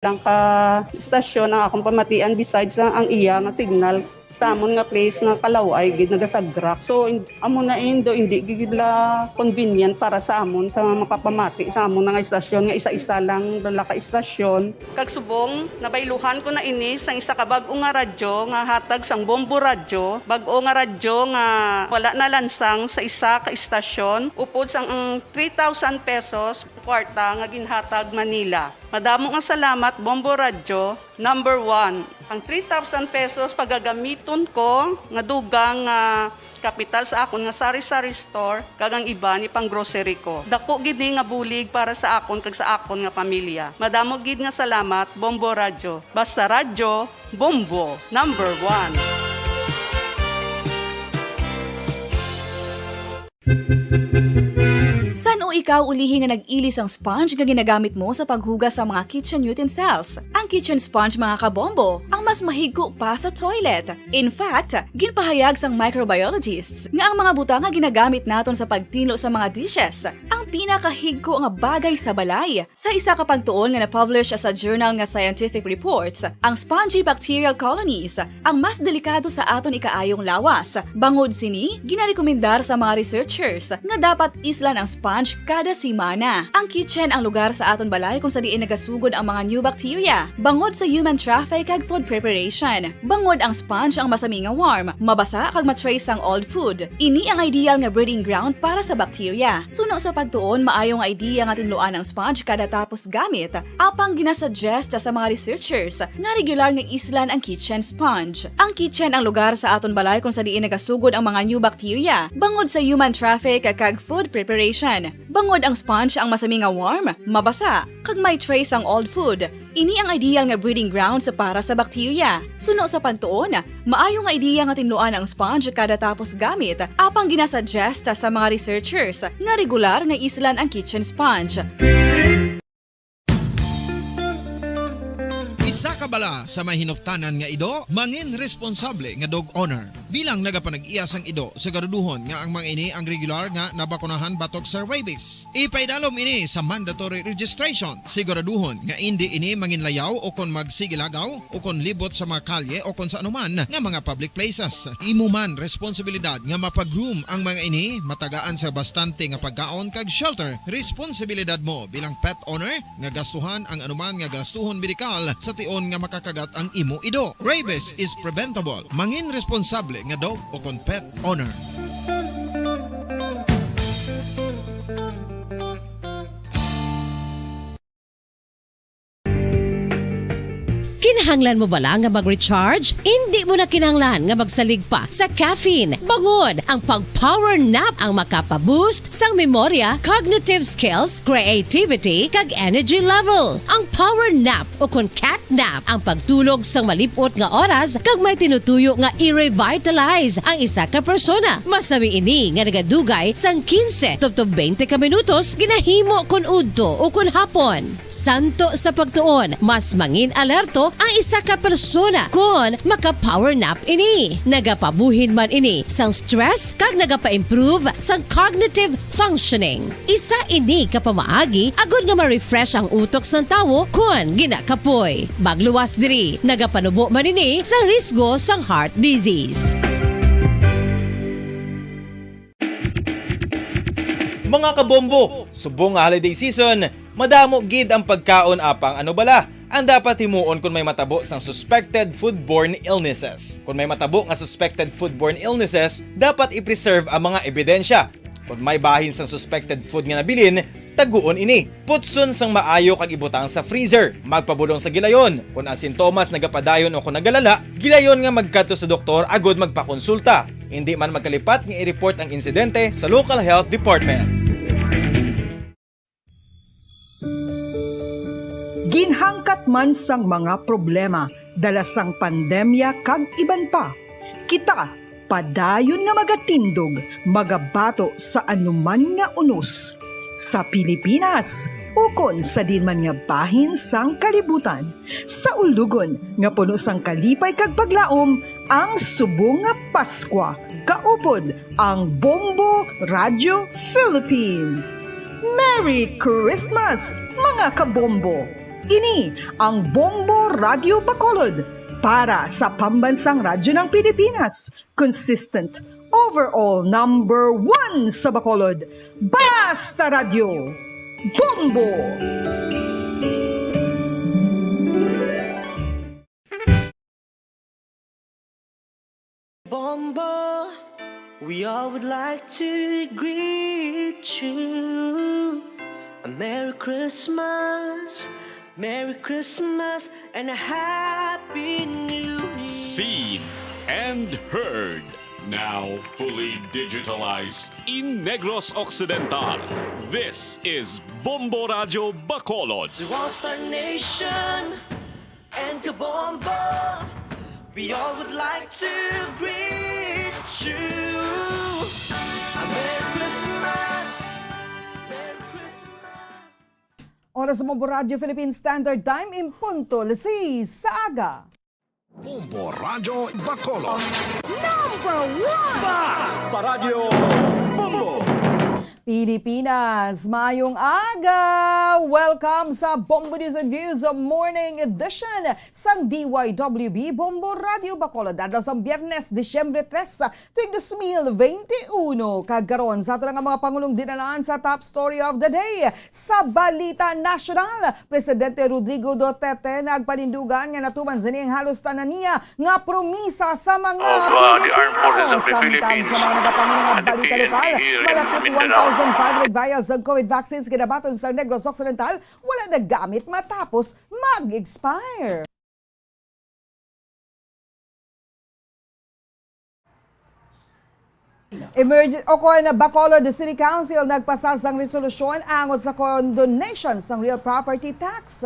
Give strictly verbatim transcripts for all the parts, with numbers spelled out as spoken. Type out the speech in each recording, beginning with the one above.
lang ka istasyon ang akong pamatian, besides lang ang iya nga signal sa amon nga place nga kalaway gid nagasagrak. So, in-, amo na indo, hindi gid la convenient para sa amon sa makapamati sa amon nga istasyon nga isa-isa lang dala ka istasyon. Kag subong, nabayluhan ko na ini sang isa ka bag-o nga radyo nga hatag sang Bombo Radyo, bag-o nga radyo nga wala nalansang sa isa ka istasyon, upod sang ang three thousand pesos kwarta nga ginhatag man nila. Madamo nga salamat, Bombo Radyo, number one. Ang three thousand pesos pagagamiton ko nga dugang nga kapital sa akon nga sari-sari store kag ang iban ipang-grocery ko. Dako gid ni nga bulig para sa akon kag sa akon nga pamilya. Madamo gid nga salamat, Bombo Radyo. Basta radyo, Bombo, number one. San-o ikaw ulihi nga nag-ili sang sponge nga ginagamit mo sa paghugas sa mga kitchen utensils? Ang kitchen sponge, mga kabombo, ang mas mahigko pa sa toilet. In fact, ginpahayag sang microbiologists nga ang mga butang nga ginagamit naton sa pagtinlo sa mga dishes ang pinakahigko nga bagay sa balay. Sa isa ka pagtuon nga na-publish sa journal nga Scientific Reports, ang spongy bacterial colonies ang mas delikado sa aton ikaayong lawas. Bangod sini, ginarekomendar sa mga researchers nga dapat islan ang sponge kada semana. Ang kitchen ang lugar sa aton balay kung sa diin nagasugod ang mga new bacteria, bangod sa human traffic kag food preparation. Bangod ang sponge ang masami nga warm, mabasa kag ma-trace ang old food. Ini ang ideal nga breeding ground para sa bacteria. Suno sa pagtuon, maayo nga idea nga tinluan ang sponge kada tapos gamit. Apang ginasuggest sa mga researchers nga regular nga islan ang kitchen sponge. Ang kitchen ang lugar sa aton balay kung sa diin nagasugod ang mga new bacteria, bangod sa human traffic kag food preparation. Bangod ang sponge ang masami nga warm, mabasa, kag may trace ang old food. Ini ang ideal nga breeding grounds para sa bacteria. Suno sa pagtuon, maayo nga idea nga tinluan ang sponge kada tapos gamit, apang ginasuggest sa mga researchers nga regular nga islan ang kitchen sponge. Isa ka bala sa may hinuktanan nga ido, mangin responsable nga dog owner. Bilang nagapanag-iya sang ido, siguraduhon nga ang mga ini ang regular nga nabakunahan batok sa rabies. Ipaidalom ini sa mandatory registration. Siguraduhon nga indi ini manginlayaw o kon magsigilagaw o kon libot sa mga kalye o kon sa anuman nga mga public places. Imo man responsibilidad nga mapag-groom ang mga ini, matagaan sa bastante nga pagkaon kag shelter. Responsibilidad mo bilang pet owner nga gastuhan ang anuman nga gastuhon medikal sa tion nga makakagat ang imo ido. Rabies is preventable. Mangin responsable nga dog o kon pet owner. Kinahanglan mo bala nga mag-recharge? Indi mo na kinahanglan nga magsalig pa sa caffeine. Bangod ang pag-power nap ang makapaboost sang memorya, cognitive skills, creativity, kag energy level. Ang power nap o kon cat nap ang pagtulog sang malip-ot nga oras kag may tinutuyo nga i-revitalize ang isa ka persona. Masami ini nga nagadugay sang quince tubtob twenty ka minutos, ginahimo kon udto o kon hapon. Santo sa pagtuon, mas mangin alerto ang isa ka persona kon maka-power nap ini. Nagapabuhin man ini sang stress kag nagapa-improve sang cognitive functioning. Isa ini ka pamaagi agod nga ma-refresh ang utok sang tawo kon ginakapoy. Magluwas diri, nagapanubo man ini sa risgo sang heart disease. Mga kabombo, subong nga holiday season, madamo gid ang pagkaon, apang ano bala ang dapat himuon kon may matabo sang suspected foodborne illnesses? Kon may matabo nga suspected foodborne illnesses, dapat i-preserve ang mga ebidensya. Kon may bahin sang suspected food nga nabilin, taguon ini. Putson sang maayo kag ibutang sa freezer. Magpabulong sa gilayon. Kon ang sintomas nagapadayon o kon nagalala, gilayon nga magkadto sa doktor agud magpakonsulta. Indi man magkalipat nga i-report ang insidente sa local health department. Ginhangkat man sang mga problema dala sang pandemya kag iban pa, kita padayon nga magatindog, magabato sa anuman nga unos, sa Pilipinas ukon sa diin man nga bahin sang kalibutan. Sa ulugon nga puno sang kalipay kag paglaom ang subong nga Paskwa, kaupod ang Bombo Radio Philippines. Merry Christmas, mga kabombo! Ini ang Bombo Radyo Bacolod para sa Pambansang Radyo ng Pilipinas. Consistent, overall number one sa Bacolod. Basta Radyo, Bombo! Bombo, we all would like to greet you a Merry Christmas, Merry Christmas, and a Happy New Year. Seen and heard, now fully digitalized in Negros Occidental. This is Bombo Radyo Bacolod. To all Star Nation and Kabombo, we all would like to greet you a Merry Christmas, Merry Christmas. Oras sa Bombo Radyo Philippine Standard Time, in punto alas seis sa aga. Bombo Radyo Bacolod. Number one! Basta Radyo Bombo! Pilipinas, mayong aga! Welcome sa Bombo News and Views Morning Edition sang D Y W B Bombo Radyo Bacolod. Adlaw sang Biyernes, Disyembre tres, tuig dos mil bente uno. Kag karon, sa ato nga mga pangulong dinalaan sa top story of the day. Sa balita nasyonal, Presidente Rodrigo Duterte nagpanindugan nga natuman sini ang halos tanan niya nga promisa sa mga Of, uh, the Armed Forces of the Pilipino. Samtang sa mga nagapanguna nga balita lokal, malapit one thousand five hundred vials sang COVID vaccines ginabaton sa Negros Occidental wala nagamit matapos mag-expire. Emergen-, o kon Bacolod City Council nagpasar sang resolusyon angot sa condonation sang real property tax.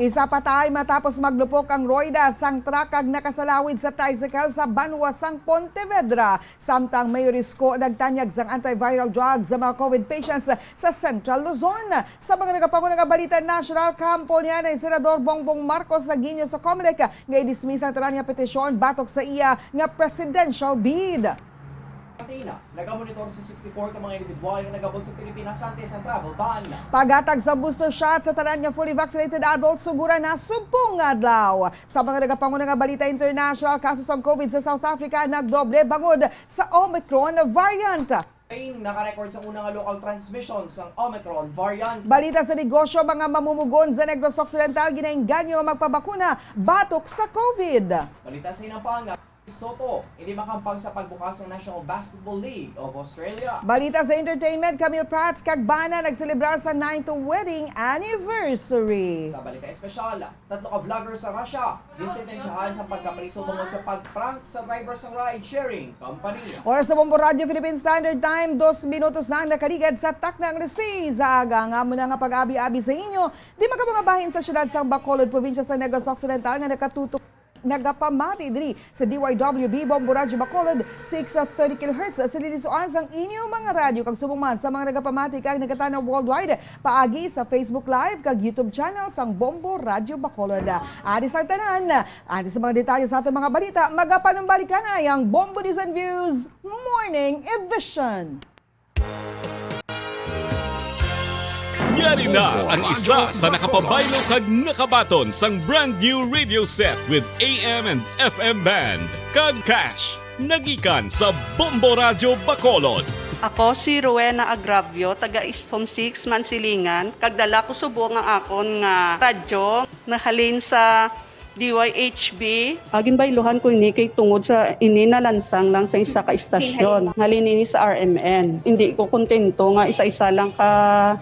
Isa patay matapos maglupok ang rueda sang truck kag nakasalawid sa tricycle sa banwa sang Pontevedra. Samtang Mayor Isko nagtanyag sang antiviral drugs sa mga COVID patients sa Central Luzon. Sa mga nagapanguna nga balita nasyonal, kampo niya na Senador Bongbong Marcos naginyo sa Comelec nga idismiss ang tanan nga petisyon batok sa iya nga presidential bid. Athena, nagamonitor sa sixty-four ka mga individual nga nagabot sa Pilipinas antes ang travel ban. Paghatag sa booster shot sa tanan nga fully vaccinated adults sugura na subong nga adlaw. Sa mga nagapanguna nga balita international, kaso sang COVID sa South Africa nagdoble bangod sa Omicron variant. Spain naka-record sa una nga local transmission sang Omicron variant. Balita sa negosyo, mga mamumugon sa Negros Occidental ginaengganyo magpabakuna batok sa COVID. Balita sa Inampanga, Soto, hindi makampang sa pagbukas ng National Basketball League of Australia. Balita sa entertainment, Camille Prats kag bana nagselebrar sa ninth wedding anniversary. Sa balita espesyal, tatlo ka vlogger sa Russia ginsentensyahan sa pagkapriso tungod sa pag-prank sa driver sa ride-sharing company. Oras sa Bombo Radyo Philippine Standard Time, dos minutos na ang nakaligad sa takna nga alas seis sa aga. Ang amo na nga pag-abi-abi sa inyo, di makapangabahin sa syudad sang Bacolod, probinsya sa Negros Occidental, nga nakatutok, nagapamati diri sa D Y W B Bombo Radyo Bacolod, six thirty kilohertz sa lilisuan sang inyo mga radyo, kag subong man sa mga nagapamati kag nagatanaw worldwide paagi sa Facebook Live kag YouTube channel sang Bombo Radyo Bacolod. Ari sang tanan, ari sa mga detalye sa aton mga balita, magapanumbalik na ang Bombo News and Views Morning Edition. Yari na ang isa sa nakapabaylo kag nakabaton sang brand new radio set with A M and F M band kag cash nagikan sa Bombo Radyo Bacolod. Ako si Rowena Agravio, taga East Home Six, Mansilingan, kag dala ko subong ang akon nga radyo nahalin sa D Y H B. Ah, ginbayluhan ko ini kay tungod sa ini nalansang lang sa isa ka istasyon. Halin ini sa R M N. Hindi ko kontento nga isa-isa lang ka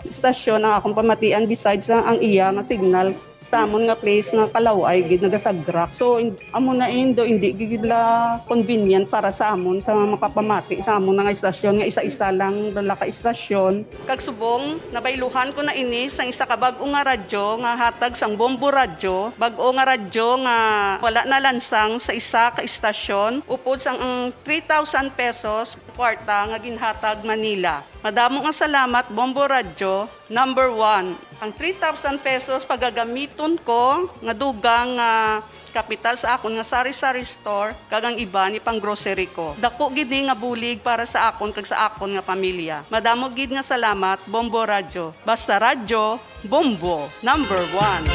istasyon ang akong pamatian besides lang ang iya nga signal sa amon nga place nga kalaway gid nagasagrak. So, in-, amo na indo, hindi gid la convenient para sa amon sa makapamati sa amon nga istasyon nga isa-isa lang dala ka istasyon. Kag subong, nabayluhan ko na ini sang isa ka bag-o nga radyo nga hatag sang Bombo Radyo, bag-o nga radyo nga wala nalansang sa isa ka istasyon, upod sang ang three thousand pesos kwarta nga ginhatag man nila. Madamo nga salamat, Bombo Radyo, number one. Ang three thousand pesos pagagamiton ko nga dugang nga kapital sa akon nga sari-sari store, kag ang iban ipang-grocery ko. Daku gid ni nga bulig para sa akon kag sa akon nga pamilya. Madamo gid nga salamat, Bombo Radyo. Basta radyo, Bombo, number one.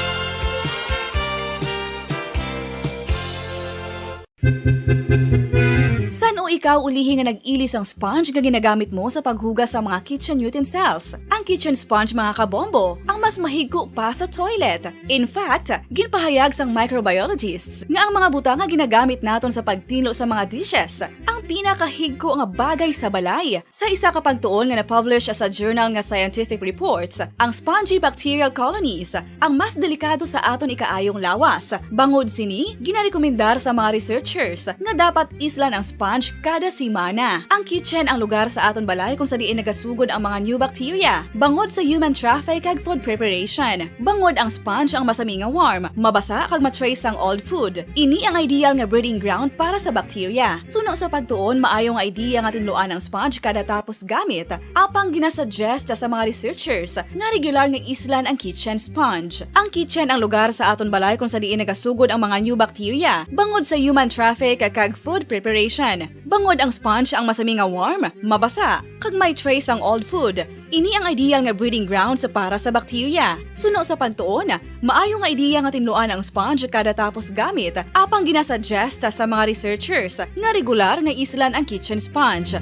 San-o ikaw ulihi nga nag-ili sang sponge nga ginagamit mo sa paghugas sa mga kitchen utensils? Ang kitchen sponge, mga kabombo, ang mas mahigko pa sa toilet. In fact, ginpahayag sang microbiologists nga ang mga butang nga ginagamit naton sa pagtinlo sa mga dishes ang pinakahigko nga bagay sa balay. Sa isa ka pagtuon nga na-publish sa journal nga Scientific Reports, ang spongy bacterial colonies ang mas delikado sa aton ikaayong lawas. Bangod sini, ginarekomendar sa mga researchers nga dapat islan ang sponge kada semana. Ang kitchen ang lugar sa aton balay kung sa diin nagasugod ang mga new bacteria, bangod sa human traffic kag food preparation. Bangod ang sponge ang masami nga warm, mabasa kag ma-trace sang old food. Ini ang ideal nga breeding ground para sa bacteria. Suno sa pagtuon, maayo nga idea nga tinluan ang sponge kada tapos gamit, apang ginasuggest sa mga researchers nga regular nga islan ang kitchen sponge. Ang kitchen ang lugar sa aton balay kung sa diin nagasugod ang mga new bacteria, bangod sa human traffic kag food preparation. Bangod ang sponge ang masami nga warm, mabasa, kag may trace ang old food, ini ang ideal nga breeding grounds para sa bacteria. Suno sa pagtuon, maayo nga idea nga tinluan ang sponge kada tapos gamit, apang ginasuggest sa mga researchers nga regular nga islan ang kitchen sponge.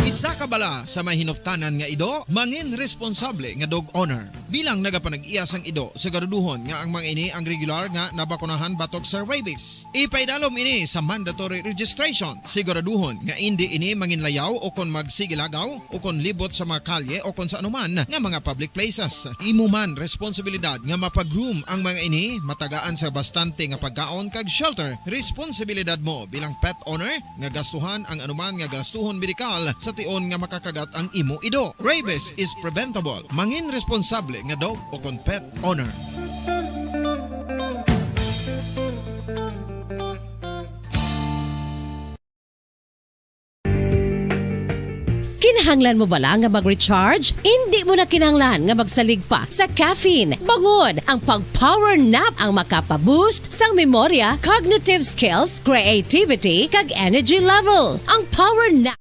Isa ka bala sa may hinuptanan nga ido, mangin responsable nga dog owner. Bilang nagapanag-iya sang ido, siguraduhon nga ang mga ini ang regular nga nabakunahan batok sa rabies. Ipaidalom ini sa mandatory registration. Siguraduhon nga indi ini manginlayaw o kon magsigilagaw o kon libot sa mga kalye o kon sa anuman nga mga public places. Imo man responsibilidad nga mapa-groom ang mga ini, matagaan sa bastante nga pagkaon kag shelter. Responsibilidad mo bilang pet owner nga gastuhan ang anuman nga gastuhon medikal sa tion nga makakagat ang imo ido. Rabies is preventable. Mangin responsable nga dog o kon pet owner. Kinahanglan mo bala nga mag-recharge? Indi mo na kinahanglan nga magsalig pa sa caffeine. Bangod, ang pag-power nap ang makapa-boost sang memorya, cognitive skills, creativity, kag energy level. Ang power nap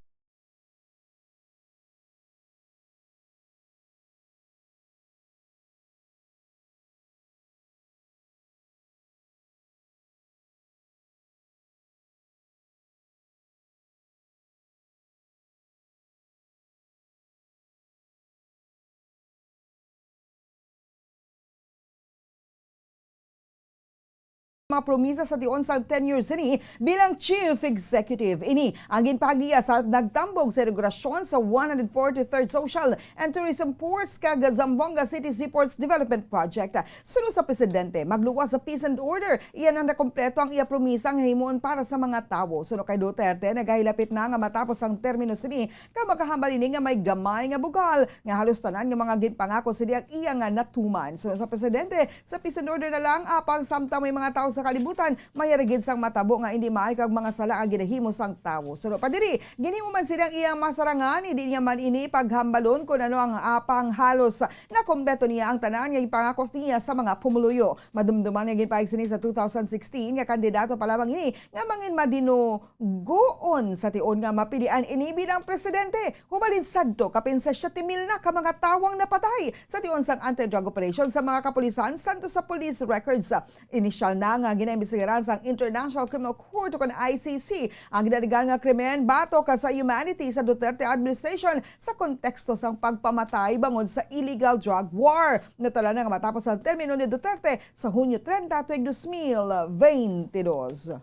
mga promisa sa tion sang tenure sini bilang Chief Executive. Ini ang ginpahaglia sa nagtambog sa inaugurasyon sa one hundred forty-third Social and Tourism Ports kag Zamboanga City Seaports Development Project. Suno sa presidente, magluwas sa peace and order, iya na nakompleto ang iya promisa nga himuon para sa mga tawo. Suno kay Duterte, nagahilapit na nga matapos ang termino sini, kag makahambal ini nga may gamay nga bugal nga halos tanan nga mga ginpangako sini ang iya nga natuman. Suno sa presidente, sa peace and order na lang, apang samtang may mga tawo sa kalibutan, mayari gid sang matabo nga indi maayo kag mga sala nga ginahimo sang tawo. Suno pa diri, ginhimo man sini ang iyang masarangan, indi niya man ini paghambalon kon ano ang apang halos nakompleto niya ang tanan nga ipangakos niya sa mga pumuluyo. Madumduman nga ginpahayag sini sa two thousand sixteen nga kandidato pa lamang ini nga mangin madino- guon sa tion nga mapilian ini bilang presidente. Hubalin sadto, kapin sa siyete mil na ka mga tawang napatay sa tion sang anti-drug operation sa mga kapulisan, santo sa police records. Inisyal na nga ginaimbestigaran sang International Criminal Court o kon I C C ang ginalegal nga krimen batok sa humanity sa Duterte administration sa konteksto sang pagpamatay bangod sa illegal drug war. Natala na nga matapos ang termino ni Duterte sa Hunyo treinta tuig dos mil veintidos.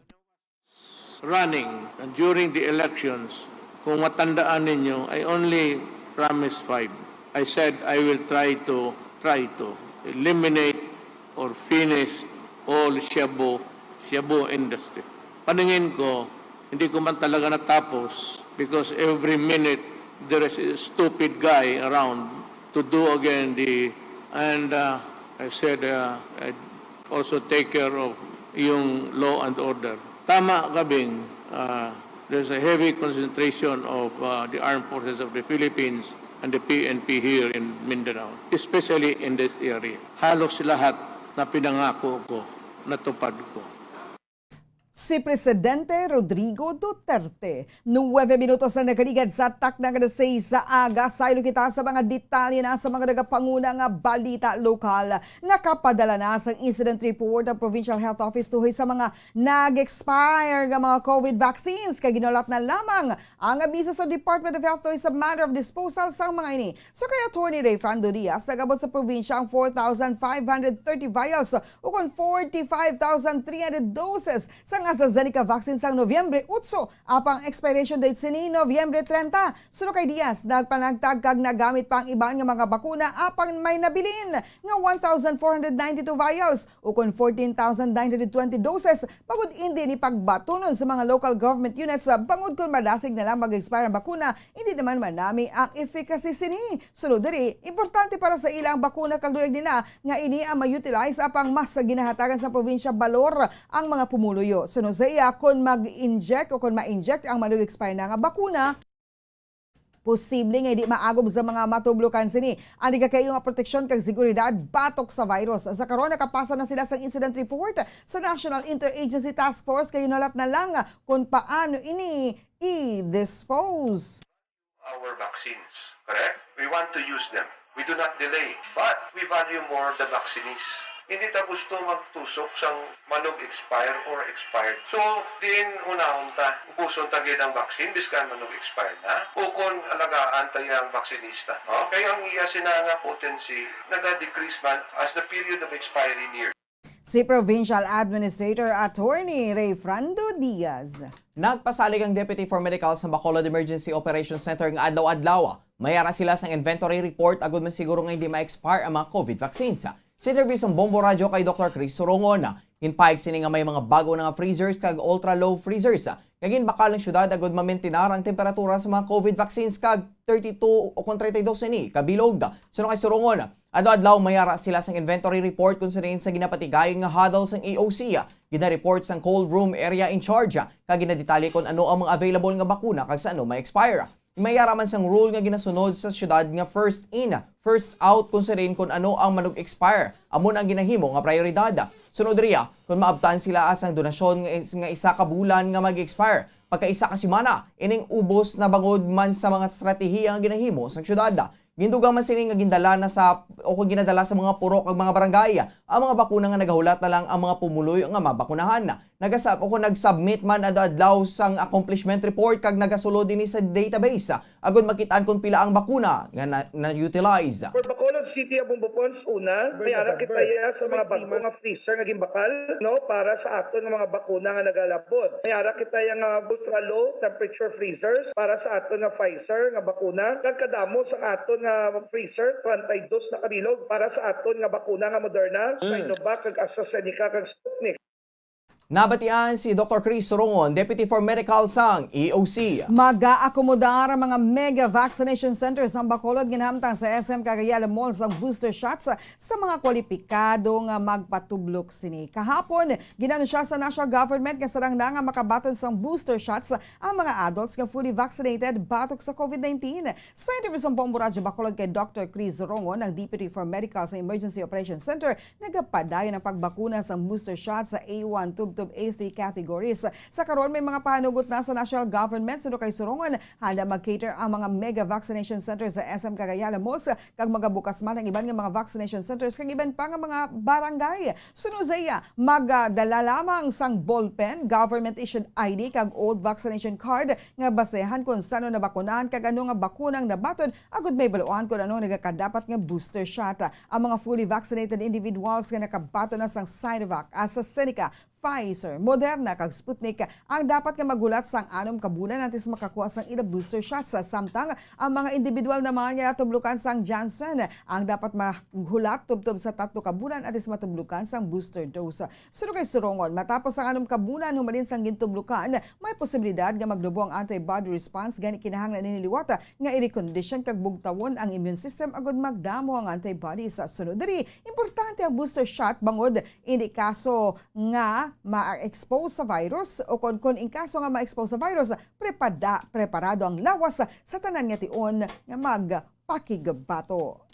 Running and during the elections, kung matandaan ninyo, I only promised five. I said I will try to, try to eliminate or finish all shabu, shabu industry. Paningin ko, hindi ko man talaga natapos because every minute there is a stupid guy around to do again the, and uh, I said uh, I also take care of yung law and order. Tama ka, Bing. Uh, there's a heavy concentration of uh, the armed forces of the Philippines and the P N P here in Mindanao, especially in this area. Halos lahat na pinangako ko, natupad ko. Si Presidente Rodrigo Duterte. Nuwebe minutos na nagaligyad sa takna nga alas sais sa aga. Saylo kita sa mga detalye na sa mga nagapanguna nga balita lokal. Nakapadala na sang incident report ang Provincial Health Office tuhoy sa mga nag-expire nga mga COVID vaccines, kay ginulat na lamang ang abiso sa Department of Health tuhoy sa manner of disposal sang mga ini. So kay Attorney Rayfrando Diaz, nag-abot sa probinsya ang four thousand five hundred thirty vials ukon forty-five thousand three hundred doses sang AstraZeneca vaccine sang Nobyembre otso, apang ang expiration date sini Nobyembre treinta. Suno kay Diaz, nagpanagtag kag nagamit pa ang iban nga mga bakuna, apang may nabilin nga one thousand four hundred ninety-two vials ukon fourteen thousand nine hundred twenty doses, bangod indi ni pagbatunon sa mga local government units, ah, bangod kon madasig na lang mag-expire ang bakuna, indi naman manami ang efficacy sini. Sunod diri, importante para sa ila ang bakuna kag luyag nila nga ini ang ma-utilize, apang mas ginahatagan sa probinsya balor ang mga pumuluyo. Sunod sa iya, kon mag-inject o kon ma-inject ang manug-expire na nga bakuna, posible nga hindi maagob sa mga matublokan sini ang nagakaiyo nga proteksyon kag seguridad batok sa virus. Sa karon, nakapasa na sila sang incident report sa National Interagency Task Force, kay hinulat na lang kon paano ini i-dispose. Our vaccines, correct? We want to use them. We do not delay, but we value more the vaccinees. Hindi ta gusto magtusok sang manug-expire or expired. So, diin unahon ta, ubuson ta gid ang vaccine, biskan manug-expire na. Ukon alagaan ta yang vaccinista. No? Kay ang iya sina nga potency, naga-decrease man as the period of expiry near. Si Provincial Administrator Attorney Rayfrando Diaz. Nagpasalig ang Deputy for Medical sa Bacolod Emergency Operations Center nga adlaw-adlaw mayara sila sang inventory report agud masiguro nga hindi ma-expire ang mga COVID vaccines. Sa interview sang Bombo Radyo kay Doktor Chris Surongon, ginpahayag sini nga may mga bago na nga freezers kag ultra-low freezers nga ginbakal ang syudad agud mamentenar ang temperatura sa mga COVID vaccines kag thirty-two o kon treinta y dos ini ka bilog. Suno kay Surongon, adlaw-adlaw mayara sila sang inventory report kon sa diin sa ginapatigay nga huddle sang E O C, gina-report sang cold room area in charge, kag ginadetalye kon ano ang mga available nga bakuna kag sa ano ma-expire. Mayara man sang rule nga ginasunod sa syudad nga first in, first out kon sa diin kon ano ang manug-expire. Amo na ang ginahimo nga prioridad. Sunod riya, kon maabtan sila sang donasyon nga is-, nga isa ka bulan nga mag-expire, pagka isa ka semana, ining ubos na bangod man sa mga estratehiya nga ginahimo sang syudad. Gindugang man sini nga gindala na sa o kon ginadala sa mga purok kag mga barangay ang mga bakuna nga nagahulat na lang ang mga pumuluyo nga mabakunahan. Nagasab o kon nag-submit man adlaw-adlaw sang accomplishment report kag nagasulod ini sa database agud makit-an kon pila ang bakuna nga na, na-utilize. For Bacolod City, Abombo Pons, una, may ara kita ya sa mga bago nga freezer nga gimbakal, no, para sa aton nga mga bakuna nga nagalabot. May ara kita ya nga ultra low temperature freezers para sa aton nga Pfizer nga bakuna. Kag kadamo sa aton nga freezer, treinta y dos na kabilog para sa aton nga bakuna nga Moderna, Sinovac, kag AstraZeneca, kag Sputnik. Nabatian si Doktor Chris Surongon, Deputy for Medical sang E O C. Mag-aakomodar ang mga mega vaccination centers ang Bacolod nga nahamtang sa S M Cagayan Mall sang booster shots sa mga kwalipikado nga magpatublok sini. Kahapon, ginanunsar sa national government nga sarang na nga makabaton sang booster shots ang mga adults nga fully vaccinated batok sa COVID nineteen. Sa interview sang Bombo Radyo Bacolod kay Doktor Chris Surongon, ang Deputy for Medical sa Emergency Operations Center, nagapadayon ang pagbakuna sang booster shot sa A one tubtob A three categories. Sa karon, may mga pahanugot na sa national government. Suno kay Surongon, handa mag-cater ang mga mega vaccination centers sa S M Cagayan Malls, kag magabukas man ang iban nga mga vaccination centers kag iban pa nga mga barangay. Suno sa iya, magdala lamang sang ballpen, government-issued I D kag old vaccination card nga basehan kon san-o nabakunahan kag ano nga bakuna ang nabaton, agud mahibaluan kon ano nagakadapat nga booster shot. Ang mga fully vaccinated individuals nga nakabaton na sang Sinovac, AstraZeneca, Pfizer, Moderna, kag Sputnik ang dapat nga maghulat sang anom ka bulan antes makakuha sang ila booster shot. Samtang ang mga individual naman nga natublukan sang Janssen ang dapat maghulat tubtob sa tatlo ka bulan antes matublukan sang booster dose. Suno kay Surongon, matapos ang anom ka bulan humalin sang gintublukan, may posibilidad nga maglubo ang antibody response, gani kinahanglan ini liwat nga i-recondition kag bugtawon ang immune system agud magdamo ang antibodies. Sunod diri, importante ang booster shot bangod indi kaso nga ma-expose sa virus, o kon, kon in kaso nga ma-expose sa virus, prepada-, preparado ang lawas sa tanan nga tion nga mag pakigbato.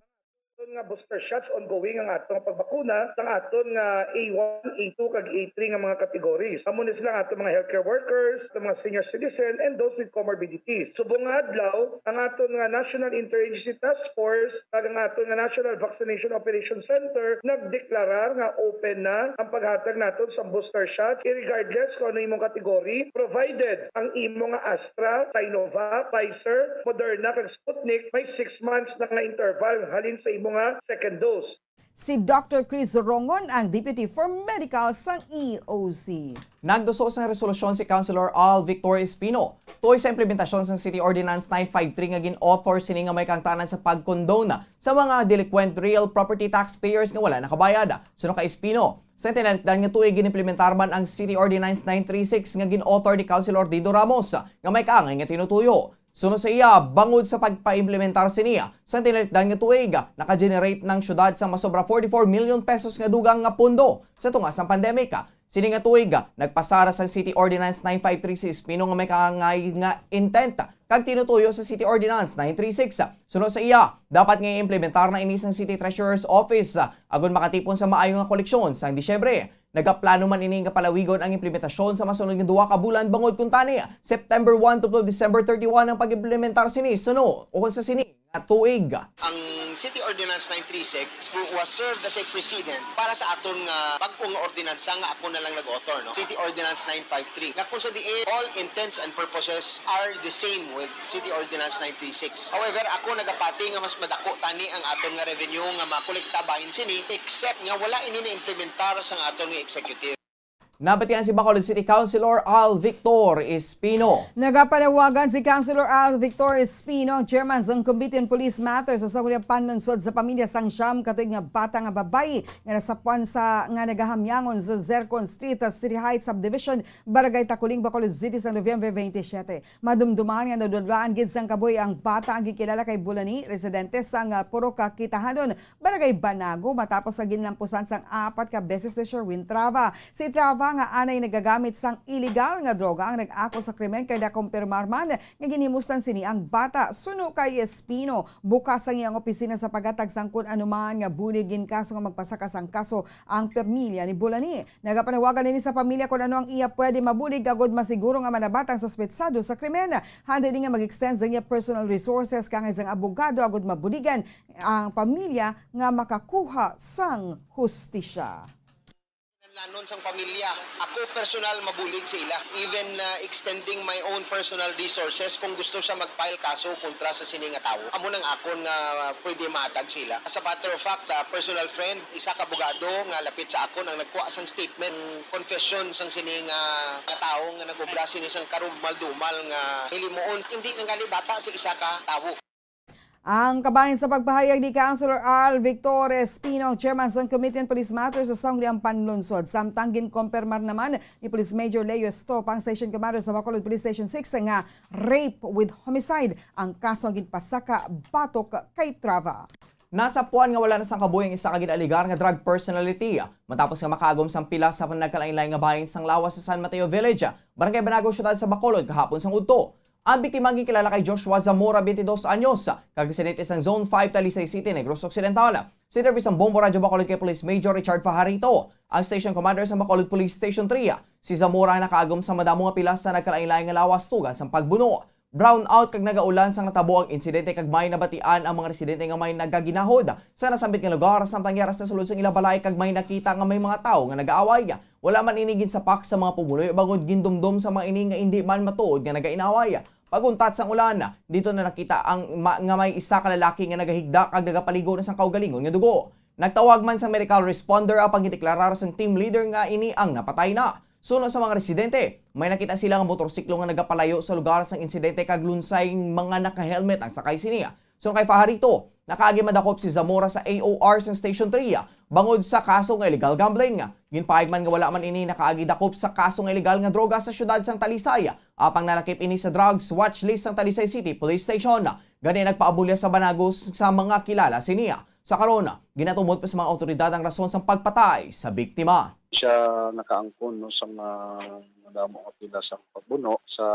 Aton nga booster shots, ongoing ang aton pagbakuna sang aton nga A one, A two, kag A three nga mga categories. Amo ni sila ang aton mga healthcare workers, aton mga senior citizen, and those with comorbidities. Subong nga adlaw, ang aton nga National Interagency Task Force kag ang aton nga National Vaccination Operation Center nagdeklarar nga open na ang paghatag naton sa booster shots, regardless kung ano imong category, provided ang imo nga Astra, Sinovac, Pfizer, Moderna, kag Sputnik may six months na nga interval halin sa imo nga second dose. Si Doctor Chris Rongon ang Deputy for Medical sang E O C. Nagduso sang resolusyon si Councilor Al Victor Espino tuoy sa implementasyon sang City Ordinance nine five three nga gin-author sini nga may kaangtanan sa pag-condone sa mga delinquent real property taxpayers nga wala nakabayad. Suno kay Espino, sa tinalikdan nga tuig ginimplementar man ang City Ordinance nine three six nga gin-author ni Councilor Dido Ramos nga may kaangay nga tinutuyo. Suno sa iya, bangod sa pagpaimplementar sini sa tinalikdan nga tuig, naka-generate ng syudad sa masobra forty-four million pesos nga dugang nga pondo sa tunga sang pandemic. Sini nga tuig, nagpasara sang City Ordinance nine five three si Espino nga may kaangay nga intent kag tinutuyo sa City Ordinance nine three six. Suno sa iya, dapat nga i-implementar na ini sang City Treasurer's Office, agod makatipon sa maayo nga koleksyon sang Disyembre. Nagaplano man ini nga palawigon ang implementasyon sa masunod nga duha ka bulan, bangod kuntani September one to December thirty-one ang pag-implementar sini suno ukon sa sini nga tuig. Ang City Ordinance nine three six was served as a precedent para sa aton nga bag-o nga ordinansa nga ako na lang nag-author, no? City Ordinance nine five three, nga kung sa diin all intents and purposes are the same with City Ordinance nine three six. However, ako nagapati nga mas madako tani ang aton nga revenue nga makolekta bahin sini, except nga wala ini na-implementar sang aton nga executive. Nabatian si Bacolod City Councilor Al Victor Espino. Nagapanawagan si Councilor Al Victor Espino, ang chairman sang Committee on Police Matters, sa Sangguniang Panlunsod sa Pamilya sang siyam ka tuig nga bata nga babayi nga nasapuan sa, nga nagahamyangon sa Zercon Street, City Heights Subdivision, Barangay Taculing, Bacolod City, sang Nobyembre twenty-seven. Madumduman nga nadudlaan gid sang kabuhi ang bata, ang ginkilala kay Bulani, residente sang, ah, Purok Kitahanon, Barangay Banago, matapos nga ginlampusan sang apat ka beses ni Sherwin Trava. Si Trava, nga anay nagagamit sang iligal nga droga, ang nag-ako sa krimen, kay nakumpirmar man nga ginhimustan sini ang bata. Suno kay Espino, bukas ang iyang opisina sa paghatag sang kun anuman nga bulig. Ginkaso nga magpasaka sang kaso ang pamilya ni Bulani. Nagapanawagan ini sa pamilya kon ano ang iya pwede mabulig agud masiguro nga manabat ang suspetsado sa krimen. Handa ini nga mag-extend sa iya personal resources kangay sang abogado agud mabuligan ang pamilya nga makakuha sang hustisya. Kinahanglanon sang pamilya, ako personal mabulig sa ila, even, uh, extending my own personal resources kung gusto siya mag-file kaso kontra sa sini nga tawo. Amo nang akon nga pwede mahatag sa ila. As a matter of fact, uh, personal friend, isa ka abogado nga lapit sa akon ang nagkuha sang statement, confession sang sini nga, nga tawo nga nag-obra sini sang karumal-dumal nga hilimuon. Hindi na gani bata sa isa ka tawo. Ang kabahin sa pagpahayag ni Councilor Al Victor Espino, chairman sang Committee on Police Matters sa Sangguniang Panlunsod. Samtang ginkompirmar naman ni Police Major Leo Estopa, ang Station Commander sa Bacolod Police Station six, nga rape with homicide ang kaso nga ginpasaka batok kay Trava. Nasapuan nga wala na sang kabuhi ang isa ka gin-alegar nga drug personality matapos nga makaagom sang pilas sa nagkalainlain nga bahin sang lawas sa San Mateo Village, Barangay Banago, siyudad sa Bacolod, kahapon sang udto. Ang biktima ginkilala kay Joshua Zamora, twenty-dos anyos, kag residente sang Zone five, Talisay City, Negros Occidental. Sinerbi sang Bombo Radyo Bacolod kay Police Major Richard Fajarito, ang Station Commander sa Bacolod Police Station three. Si Zamora ang nakaagom sa madamo nga pilas sa nagkalainlain nga lawas tungod sang pagbuno. Brown out kag nagaulan sang natabo ang insidente kag may nabatian ang mga residente nga may nagaginahod sa nasambit nga lugar samtang yara sa sulod sang ila balay kag may nakita nga may mga tawo nga nag-aaway. Wala man ini ginsapak sa mga pumuluyo bangod gindumdom sa mga ini nga indi man matuod nga nagainaway. Pag-untat sang ulan, dito na nakita ang ma-, nga may isa ka lalaki nga nagahigda kag nagapaligo na sang kaugalingon nga dugo. Nagtawag man sang medical responder ang pagdeklarar sang team leader nga ini ang napatay na. Suno sa mga residente, may nakita sila nga motorsiklo nga nagapalayo sa lugar sang insidente kag lunsay mga naka-helmet ang sakay sini. Suno kay Fajarito, nakaagi madakop si Zamora sa A O R sang Station three bangod sa kaso nga illegal gambling. Ginpahayag man nga wala man ini nakaagi dakop sa kaso nga illegal nga droga sa siyudad sang Talisay, apang nalakip ini sa drugs watch list sang Talisay City Police Station. Gani nagpaabulya sa Banagos sa mga kilala sini. Sa karon, ginatumod pa sa mga awtoridad ang rason sang pagpatay sa biktima. Siya nakaangkon, no, sa mga madamo nga pila sang pagbuno sa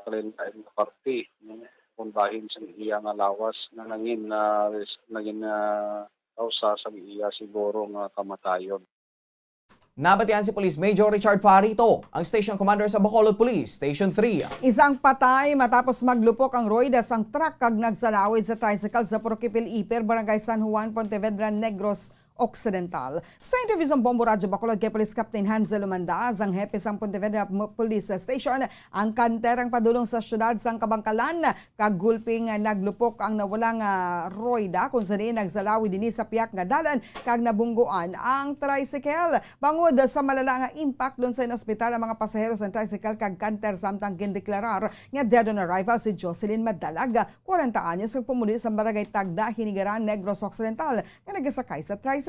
kalain-lain nga parte, no? kung bahin sa iya nga lawas nga nangin, ah, res-, nangin, ah, kausa sa iya siguro nga kamatayon. Nabatian si Police Major Richard Farito, ang Station Commander sa Bacolod Police Station three. Isang patay matapos maglupok ang rueda sang truck kag nagsalawid sa tricycle sa Purok Kipil Iper, Barangay San Juan, Pontevedra, Negros Occidental. Sa interview sang Bombo Radyo Bacolod kay Police Captain Hansel Umandaz, ang hepe sang Pontevedra Mo-, Police Station, ang kanter ang padulong sa siyudad sang Kabangkalan. Kag gulpi nga naglupok ang nawala nga rueda, kung sa diin nagsalawid ini sa piyak nga dalan kag nabunggoan ang tricycle. Bangod sa malala nga impact, lunsay na ospital ang mga pasahero sang tricycle kag canter, samtang gindeklarar nga dead on arrival si Jocelyn Madalag, kwarenta anyos, kag pumuli sa Barangay Tagda, Hinigaran, Negros Occidental, nga nagasakay sa tricycle.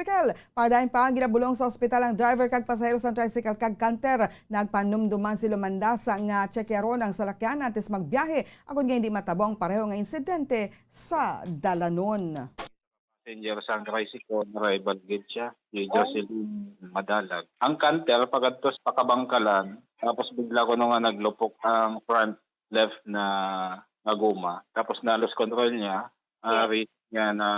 Padayon pa, ginabulong sa ospital ang driver kag pasahero sang tricycle kag canter. Nagpanumduman si Lumandas nga tsekyaron ang salakyan antes magbiyahe, agod nga hindi matabo ang pareho nga insidente sa dalanon. Passenger sang tricycle, arrival gid siya, si Jocelyn Madalag. Ang canter, pagadtos pa Kabangkalan, tapos bigla kuno nga naglupok ang front left na, nga guma. Tapos na-lose control niya, ah, Yes. Risk niya na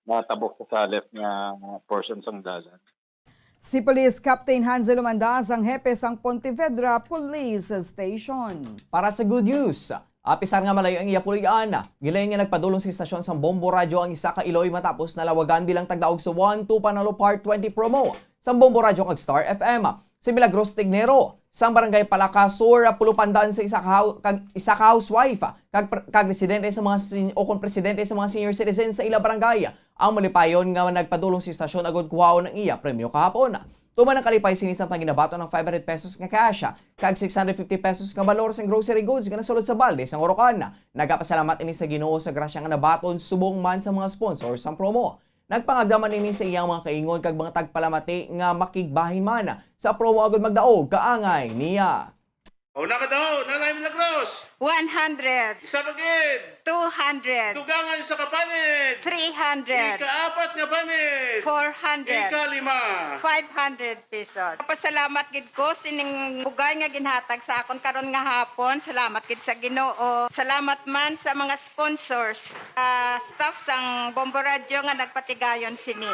matabok sa left nga portion sang dalan. Si Police Captain Hansel Umandaz ang hepe sang Pontevedra Police Station. Para sa Good News, apisar nga malayo ang iya puloy-an, gilayon nga nagpadulong sa istasyon sang Bombo Radyo ang isa ka iloy matapos nalawagan bilang tagdaog sa One Two Panalo Part twenty promo sang Bombo Radyo kag Star F M. Si Milagros Tignero, sang Barangay Palaka Sur, Pulupandan, sa isa ka, hou- kag, isa ka housewife kag, pr- kag residente sa mga sen- o kon presidente sa mga senior citizens sa ila barangay, ang malipayon nga nagpadulong sa istasyon agod kuhaon ang iya premyo kahapon. Tuman ang kalipay sini, samtang ginabaton ang five hundred pesos nga cash kag six hundred fifty pesos nga balor sang grocery goods nga nasulod sa balde sang Orocan. Nagapasalamat ini sa Ginoo sa grasya nga nabaton subong man sa mga sponsor sang promo. Nagpangagda man ini sa iyang mga kaingon kag mga tagpalamati nga makigbahin man sa promo agud magdaog kaangay niya. Una ka daw, Nanay Milagros. One hundred. Isa pa gid. Two hundred. Dugangan sa kapanid. Three hundred. Ikaapat nga panid. Four hundred. Ikalima. Five hundred pesos. Pasalamat gid ko sining bugay nga ginhatag sa akon karon nga hapon. Salamat gid sa Ginoo. Salamat man sa mga sponsors, ah, staff sang Bombo Radyo nga nagpatigayon sini.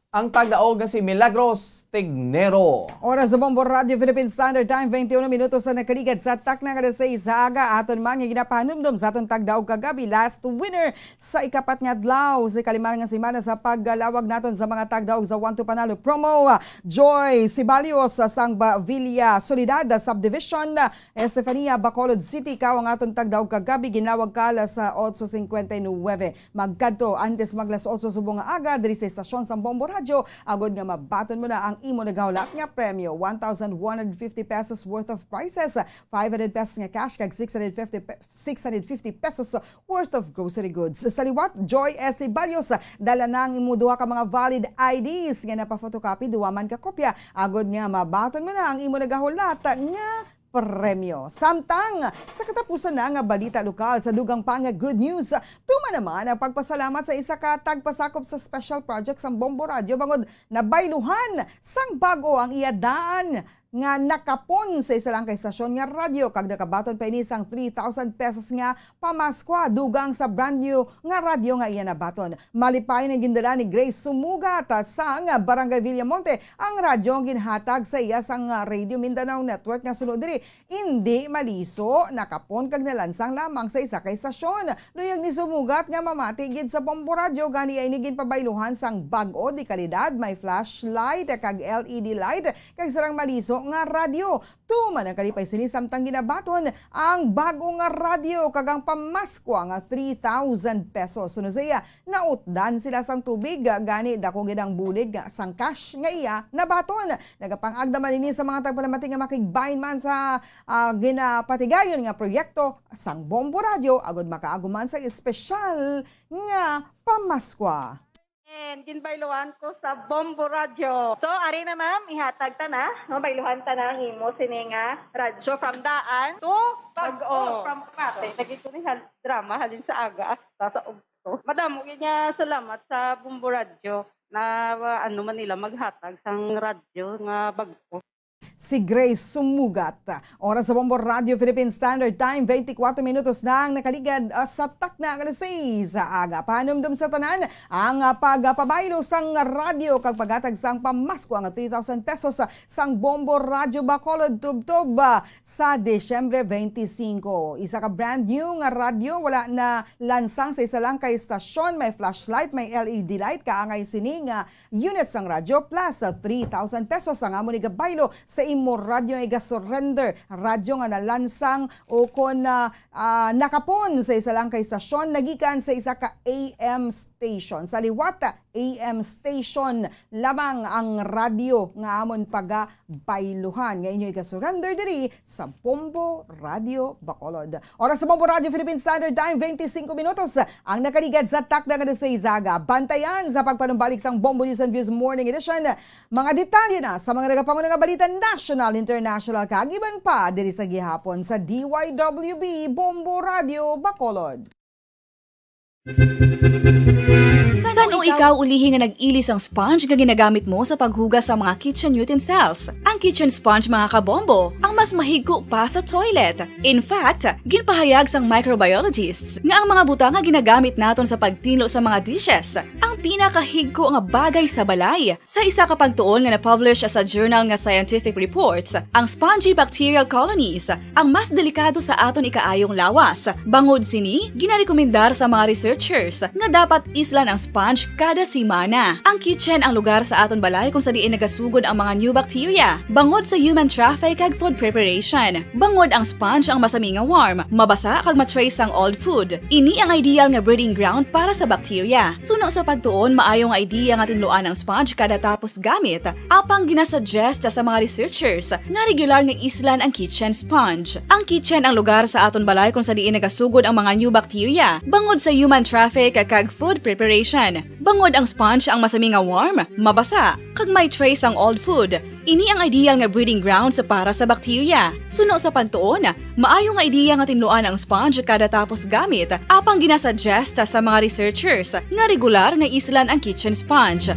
Ang tagdaog nga si Milagros Tignero. Oras sa Bombo Radyo Philippine Standard Time, twenty-one minutos sa nakaligad sa takna nga alas sais sa aga. Aton man nga ginapahanumdom sa aton tagdaog kagabi, last winner sa ikapat nga adlaw sa ikalima nga semana sa paggalawag naton sa mga tagdaog sa One to Panalo promo. Joy Sibalios sang Ba-, Villa Soledad Subdivision, Estefania, Bacolod City, ikaw ang aton tagdaog kagabi, ginlawag ka alas otso cincuenta y nueve. Magkadto antes mag alas otso subong nga aga diri sa estasyon sang Bombo Radyo, agod nga mabaton mo na ang imo nagahulat nga premyo, one thousand one hundred fifty pesos worth of prizes, five hundred pesos nga cash, kag six hundred fifty pe-, six hundred fifty pesos worth of grocery goods. Sa liwat, Joy S. Ceballos, dala na ang imo duha ka mga valid I Ds nga napa-photocopy, duha man ka kopya, agod nga mabaton mo na ang imo nagahulat nga premyo. Samtang sa katapusan na nga balita lokal, sa dugang pa nga good news, tuman naman ang pagpasalamat sa isa ka tagpasakop sa special project sang Bombo Radyo bangod nabayluhan sang bag-o ang iya daan nga nakapon sa isa lang ka estasyon nga radyo kag nakabaton pa ini sang three thousand pesos nga pamaskwa dugang sa brand new nga radyo nga iya nabaton. Malipayon ang gindala ni Grace Sumugat, ah, sang Barangay Villamonte, ang radyo ang ginhatag sa iya sang, ah, Radio Mindanao Network nga suno diri. Indi maliso, nakapon kag nalansang lamang sa isa ka estasyon. Luyag ni Sumugat nga mamati gid sa Bombo Radyo, gani iya ini ginpabayluhan sang bag-o di kalidad, may flashlight kag L E D light, kag sarang maliso nga radyo. Tuman ang kalipay sini samtang ginabaton ang bag-o nga radyo kag ang pamaskwa nga three thousand pesos. Suno sa iya, nautdan sila sang tubig, gani dako gid ang bulig sang cash nga iya nabaton. Nagapangagda man ini sa mga tagpalamati nga makigbahin man sa, ah, ginapatigayon nga proyekto sang Bombo Radyo agud makaagom man sa espesyal nga pamaskwa. And ginbayluhan ko sa Bombo Radyo. So, ari na, ma'am, ihatag ta na, no? Bayluhan ta na ang imo sini nga radyo from daan to bag-o. From pati. Lagi ko ni hal-, drama halin sa aga hasta sa ugto. Madamo gid nga salamat sa Bombo Radyo na, ah, ano man nila maghatag sang radyo nga bag-o. si Grace Sumugat. Oras sa Bombo Radio Philippine Standard Time, twenty-four minutos na ang nakaligad, ah, sa takna nga alas sais sa aga. Panumdom sa tanan, ang, ah, pagpabaylo sang radyo kag paghatag sang pamasko nga three thousand pesos, ah, sang Bombo Radio Bacolod tubtob, ah, sa Disyembre twenty-five. Isa ka brand new nga radyo, wala na lansang sa isa lang ka istasyon, may flashlight, may L E D light, kaangay sini nga unit sang radyo, plus, ah, three thousand pesos ang amo ni gabaylo sa imo radyo nga iga-surrender. Radyo nga nalansang o kon, ah, ah, nakapon sa isa lang ka istasyon, nagikan sa isa ka A M station. Sa liwat, A M station lamang ang radyo nga amon pagabayluhan nga inyo iga-surrender diri sa Bombo Radio Bacolod. Oras sa Bombo Radio Philippine Standard Time, twenty-five minutos ang nakaligad sa takna nga alas sais sa aga. Bantayan sa pagpanumbalik sang Bombo News and Views Morning Edition. Mga detalye na sa mga nagapanguna nga balita national, international, kag iban pa diri sa gihapon sa D Y W B Bombo Radio Bacolod. San-o ikaw ulihi nga nag-ili sang sponge nga ginagamit mo sa paghugas sa mga kitchen utensils? Ang kitchen sponge, mga kabombo, ang mas mahigko pa sa toilet. In fact, ginpahayag sang microbiologists nga ang mga butang nga ginagamit naton sa pagtinlo sa mga dishes ang pinakahigko nga bagay sa balay. Sa isa ka pagtuon nga na-publish sa journal nga Scientific Reports, ang spongy bacterial colonies ang mas delikado sa aton ikaayong lawas. Bangod sini, ginarekomendar sa mga researchers nga dapat islan ang sponge kada semana. Ang kitchen ang lugar sa aton balay kung sa diin nagasugod ang mga new bacteria, bangod sa human traffic kag food preparation. Bangod ang sponge ang masami nga warm, mabasa kag ma-trace sang old food. Ini ang ideal nga breeding ground para sa bacteria. Suno sa pagtuon, maayo nga idea nga tinluan ang sponge kada tapos gamit, apang ginasuggest sa mga researchers nga regular nga islan ang kitchen sponge. Ang kitchen ang lugar sa aton balay kung sa diin nagasugod ang mga new bacteria, bangod sa human traffic kag food preparation. Bangod ang sponge ang masami nga warm, mabasa, kag may trace ang old food. Ini ang ideal nga breeding grounds para sa bacteria. Suno sa pagtuon, maayo nga idea nga tinluan ang sponge kada tapos gamit, apang ginasuggest sa mga researchers nga regular nga islan ang kitchen sponge.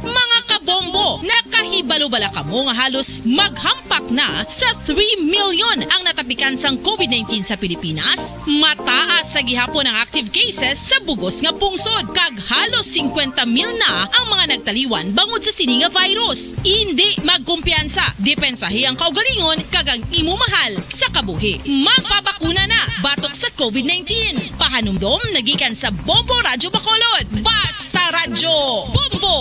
Mga kabombo, nakahibalo bala kamo nga halos maghampak na sa three million ang natapikan sang COVID nineteen sa Pilipinas? Mataas sa gihapon ang active cases sa bugos nga pungsod, kag halos singkwenta mil na ang mga nagtaliwan bangod sa sini nga virus. Indi magkumpiyansa, depensahi ang kaugalingon kag ang imo mahal sa kabuhi. Magpabakuna na batok sa COVID nineteen. Pahanumdom nagikan sa Bombo Radyo Bacolod. Basta Radyo Bombo!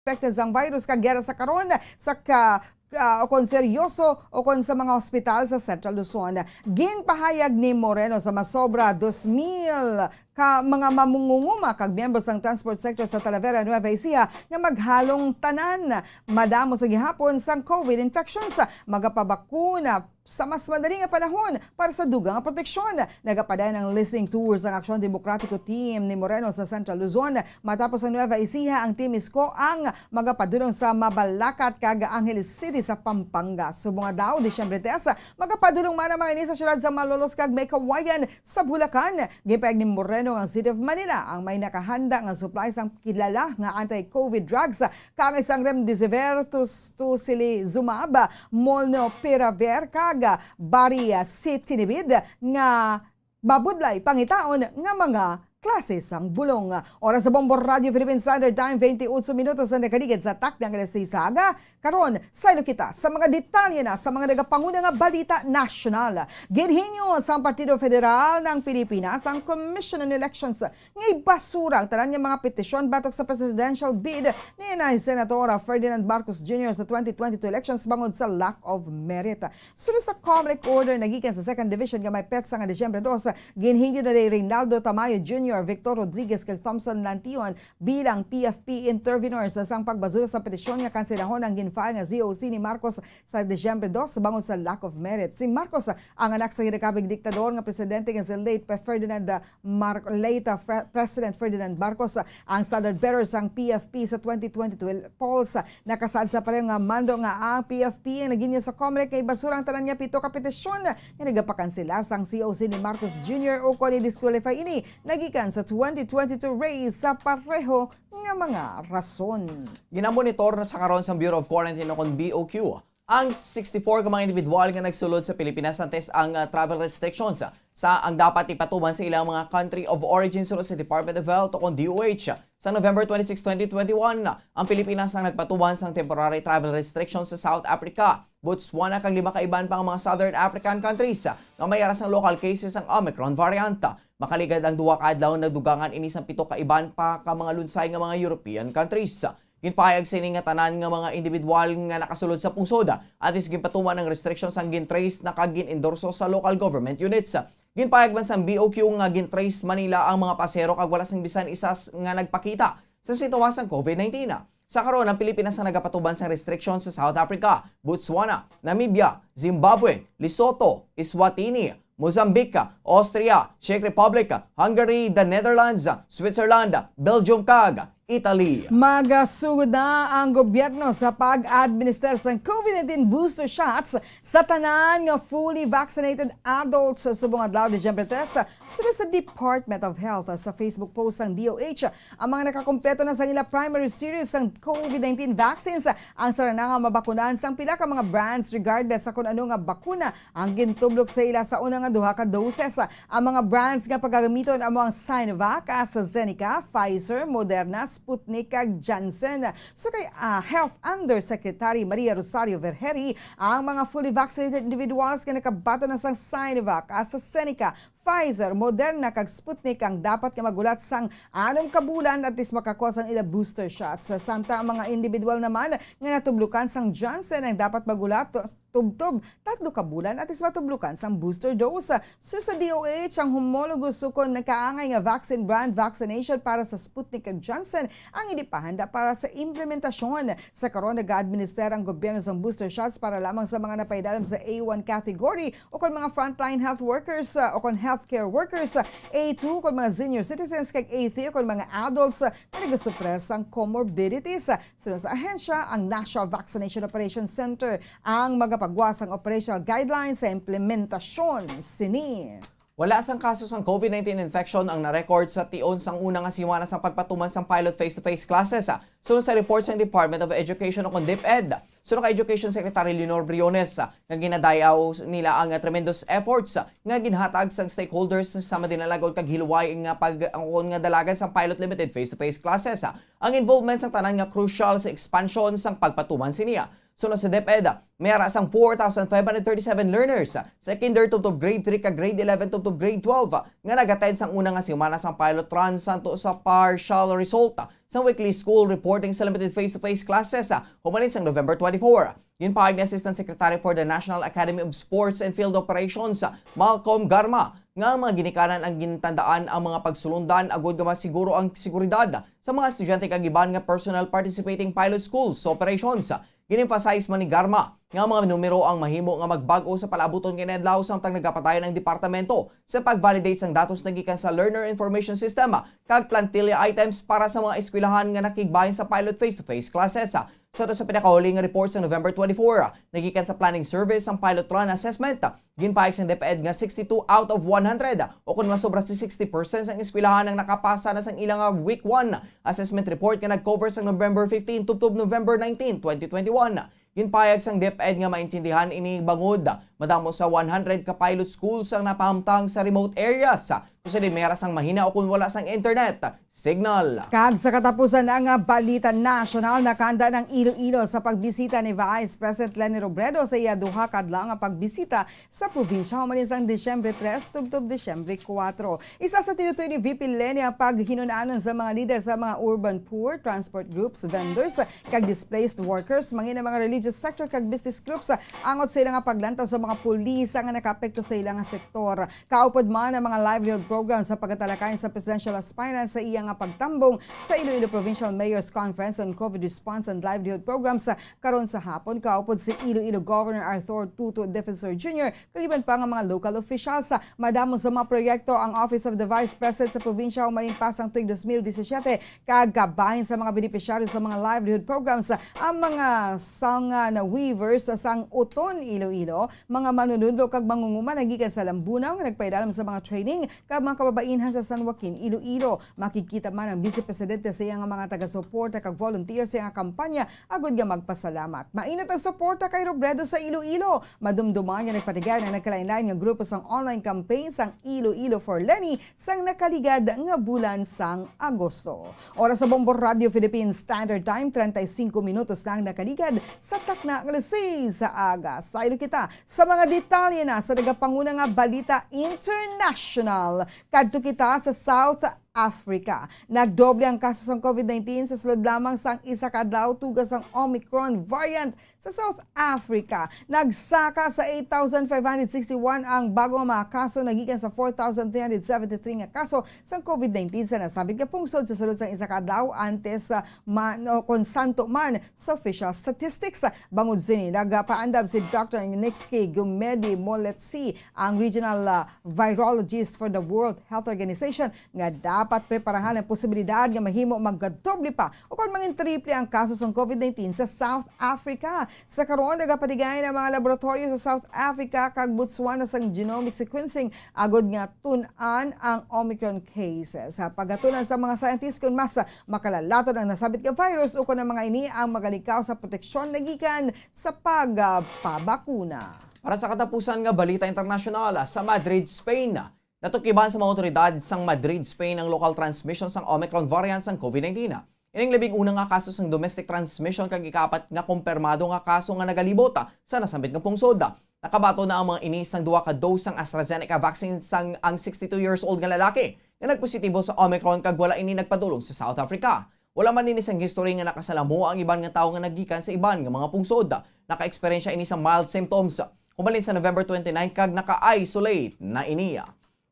Infected sang virus kag gera sa karon sa ka, ka, o kon seryoso o kon sa mga ospital sa Central Luzon. Ginpahayag ni Moreno sa masobra dos mil ka mga mamungunguma kag miyembro sang transport sector sa Talavera, Nueva Ecija nga maghalong tanan. Madamo sa gihapon sang COVID infections, magapabakuna sa mas madali nga panahon para sa dugang nga proteksyon. Nagapadayon ang listening tour sang Aksyon Demokratiko team ni Moreno sa Central Luzon. Matapos ang Nueva Ecija, ang Team Isko ang magapadulong sa Mabalacat kag Angeles City sa Pampanga. Subong adlaw, Disyembre tres, magapadulong man ang mga ini sa siyudad sa Malolos kag May Kawayan sa Bulacan. Ginpahayag ni Moreno nga ang City of Manila ang may nakahanda nga supply sang kilala nga anti-COVID drugs, kaangay sang remdesivir, tus-, tocilizumab, molnupiravir, kag baricitinib nga mabudlay pangitaon nga mga klase sang bulong. Oras sa Bombo Radyo Philippine Standard Time, twenty-eight minutos na nakaligid sa takna nga alas sais sa aga. Karon, saylo kita sa mga detalye na sa mga nagapanguna nga balita nasyonal. Ginhingyo sang Partido Federal ng Pilipinas ang Commission on Elections nga ibasura ang tanan nga mga petisyon batok sa presidential bid ni na Senator Ferdinand Marcos Junior sa twenty twenty-two elections bangod sa lack of merit. Sunod sa Comelec order nagikan sa Second Division nga may petsa nga Disyembre dos, ginhingyo na ni Reynaldo Tamayo Junior, Victor Rodriguez, kag Thomson Lantion bilang P F P intervenors sang pagbasura sa petisyon nga kanselahon ang gin-file nga C O C ni Marcos sa Disyembre dos bangod sa lack of merit. Si Marcos, ang anak sa ginakabig diktador nga presidente nga si late Ferdinand Mar-, late, uh, Fre-, President Ferdinand Marcos, uh, ang standard bearer sang P F P sa twenty twenty-two polls. Uh, nakasaad sa pareho nga mando nga ang P F P ang naginyo sa Comelec nga ibasura ang tanan nga pito ka petisyon nga nagapakanselar sang C O C ni Marcos Junior ukon i-disqualify ini nagikan sa twenty twenty-two race sa pareho nga mga rason. Ginamonitor na sa karon sang Bureau of Quarantine o kon B O Q ang sixty-four ka mga individual nga nagsulod sa Pilipinas antes ang, ah, travel restrictions sa ang dapat ipatuman sa ilang mga country of origin, suno sa Department of Health o kon D O H. Sa November twenty-six, twenty twenty-one, ang Pilipinas ang nagpatuman sang temporary travel restrictions sa South Africa, Botswana, kag lima ka iban pa nga mga Southern African countries nga may ara sang local cases ang Omicron variant. Makaligad ang duha ka adlaw, nagdugangan ini sang pito ka iban pa ka mga lunsay nga mga European countries. Ginpahayag sini nga tanan nga mga individual nga nakasulod sa pungsod, antes ginpatuman ang restrictions ang gin-trace na kag gin-endorso sa local government units. Ginpahayag man sang B O Q nga gin-trace man nila ang mga pasahero kag wala sing bisan isa s-, nga nagpakita sa sintomas sang COVID nineteen. Sa karon, ang Pilipinas ang nagapatuman sang restrictions sa South Africa, Botswana, Namibia, Zimbabwe, Lesotho, Eswatini, Mozambique, Austria, Czech Republic, Hungary, the Netherlands, Switzerland, Belgium, kag Italy. Magasugod na ang gobyerno sa pag-administer sang COVID nineteen booster shots sa tanan nga fully vaccinated adults subong adlaw, Disyembre tres, suno sa Department of Health. Sa Facebook post sang D O H, ang mga nakakompleto na sang ila primary series sang COVID nineteen vaccines ang sara na nga mabakunan sang pila ka mga brands regardless sa kon ano nga bakuna ang gintublok sa ila sa una nga duha ka doses. Ang mga brands nga pagagamiton amo ang Sinovac, AstraZeneca, Pfizer, Moderna, Sputnik, kag Janssen. So kay, ah, Health Undersecretary Maria Rosario Vergeire, ang mga fully vaccinated individuals nga nakabaton na sang Sinovac, AstraZeneca, Pfizer, Moderna, kag Sputnik ang dapat nga maghulat sang anom ka bulan antes makakuha sang ila booster shots. Samtang ang mga individual naman nga natublukan sang Janssen ang dapat maghulat tubtob tatlo ka bulan antes matublukan sang booster dose. Suno sa D O H, ang homologo sukon nagkaangay nga vaccine brand vaccination para sa Sputnik kag Janssen ang hindi pa handa para sa implementasyon. Sa karon, nag-a-administer ang gobyerno sang booster shots para lamang sa mga napailalim sa A one category o kon mga frontline health workers, ah, o kon healthcare workers, ah, A two kon mga senior citizens, kag A three kon mga adults, ah, nga nagasufrer sang comorbidities. Suno sa ahensya, ang National Vaccination Operations Center ang magapagwa sang operational guidelines sa implementasyon sini. Wala sang kaso sang COVID nineteen infection ang na-record sa tion sang una nga semana sang pagpatuman sang pilot face-to-face classes, ah, suno sa report sang Department of Education o kon DepEd. Suno kay Education Secretary Leonor Briones, ah, nga ginadayaw nila ang, ah, tremendous efforts, ah, nga ginhatag sang stakeholders sa madinalag kag hilway nga pag-, ang nga dalagan sang pilot limited face-to-face classes, ah, ang involvement sang tanan nga crucial sa expansion sang pagpatuman sini, ah. Suno sa DepEd, may ara sang four thousand five hundred thirty-seven learners sa kinder tubtob grade three kag grade eleven tubtob grade twelve nga nag-attend sang una nga semana sang pilot run santo sa partial result sang weekly school reporting sa limited face-to-face classes human sang November twenty-four. Ginpahayag ni Assistant Secretary for the National Academy of Sports and Field Operations, Malcolm Garma, nga ang mga ginikanan ang gintandaan ang mga pagsulundan agud nga masiguro ang seguridad sa mga estudyante kag iban nga personnel participating pilot schools sa operations. Gin-emphasize man ni Garma nga ang mga numero ang mahimo nga magbag-o sa palaabuton nga inadlaw samtang nagapadayon ang departamento sa pag-validate sang datos nagikan sa Learner Information System kag plantilla items para sa mga eskwelahan nga nakigbahin sa pilot face-to-face classes. Sa to sa pinakahuli nga report sa November twenty-four, nagikan sa planning service ang pilot run assessment. Ginpahayag sang DepEd nga sixty-two out of one hundred, o kon masobra si sixty percent sang eskwelahan ang nakapasa na sang ila nga week one assessment report nga nag-cover sang November fifteen tubtob November nineteen, twenty twenty-one. Ginpahayag sang DepEd nga maintindihan ini bangod Madamo sa one hundred ka pilot schools ang napahamtang sa remote areas, kung sa di mera sang mahina o kung wala sang internet signal. Kag sa katapusan nga balita nasyonal, nakahanda ang Iloilo sa pagbisita ni Vice President Leni Robredo sa iya duha ka adlaw nga pagbisita sa probinsya human sang Disyembre tres tubtob Disyembre kuwatro. Isa sa tinutoy ni V P Leni ang paghinunanon sa mga lider sa mga urban poor, transport groups, vendors, kag displaced workers, mangin ang mga religious sector kag business groups, angot sa ila nga paglantaw sa mga pulis nga nakaapekto sa ila nga sektor. Kaupod man ang mga livelihood programs sa pagkatalakayan sa presidential aspirant sa iya nga pagtambong sa Iloilo Provincial Mayor's Conference on COVID Response and Livelihood Programs karon sa hapon. Kaupod si Iloilo Governor Arthur Tuto Defensor Junior kag iban pa nga mga local officials. Madamo sa mga proyekto ang Office of the Vice President sa probinsya human pa sang tuig dos mil disisiete, kag kabahin sa mga benepisyaryo sa mga livelihood programs ang mga sanga na weavers sang Uton, Iloilo, mga manunudlo kag mangunguma nga gikan sa Lambunao nga nagpaidalom sa mga training kag mga kababainhan sa San Joaquin, Iloilo. Makikita man ang Vice Presidente sa iya nga mga taga-suporta kag volunteer sa iya nga kampanya agud nga magpasalamat. Mainit ang suporta kay Robredo sa Iloilo. Madumduman nga nagpatigay ang nagkalain-lain nga grupo sang online campaign sang Iloilo for Leni sang nakaligad nga bulan sang Agosto. Oras sa Bombo Radio Philippines Standard Time, treinta y cinco minutos na ang nakaligad sa takna nga alas seis sa aga. Style kita sa mga detalye na sa nagapanguna nga balita international. Kadto kita sa South Africa. Nagdoble ang kaso sang COVID nineteen sa sulod lamang sang isa ka adlaw tuga sang Omicron variant sa South Africa. Nagsaka sa eight thousand five hundred sixty-one ang bago nga mga kaso, nagikan sa four thousand three hundred seventy-three nga kaso sang COVID nineteen sa nasambit nga pungsod sa sulod sang isa ka adlaw antes, ah, man, o kon santo man sa official statistics. Bangod sini, nagapaandam si Doctor Nixki Gumedi Moletsi, ang regional, ah, virologist for the World Health Organization, nga dapat preparahan ang posibilidad nga mahimo magkadoble pa o kon mangin triple ang kaso sang COVID nineteen sa South Africa. Sa karon, nagapatigay ang mga laboratoryo sa South Africa kag Botswana sang genomic sequencing agud nga tun-an ang Omicron cases. Sa pagatunan sa mga scientist kung mas makalalaton ang nasabit nga virus o kung ang mga ini ang magalikaw sa proteksyon nagikan sa pagpabakuna. Para sa katapusan nga balita internasyonal, sa Madrid, Spain, natukiban sa mga awtoridad sang Madrid, Spain, ang lokal transmission sang Omicron variant sang COVID nineteen. Ining labing una nga kaso sang domestic transmission kag ikaapat nga kumpirmado nga kaso nga nagalibot sa nasambit nga pungsod. Nakabaton na ang mga ini sang duha ka dose sang AstraZeneca vaccine sang ang sixty-two years old nga lalaki nga nagpositibo sa Omicron kag wala ini nagpadulong sa South Africa. Wala man ini sang history nga nakasalamuha ang iban nga tawo nga naggikan sa iban nga mga pungsod. Naka-eksperyensya ini sa mild symptoms. Humalin sa November twenty-nine kag naka-isolate na ini.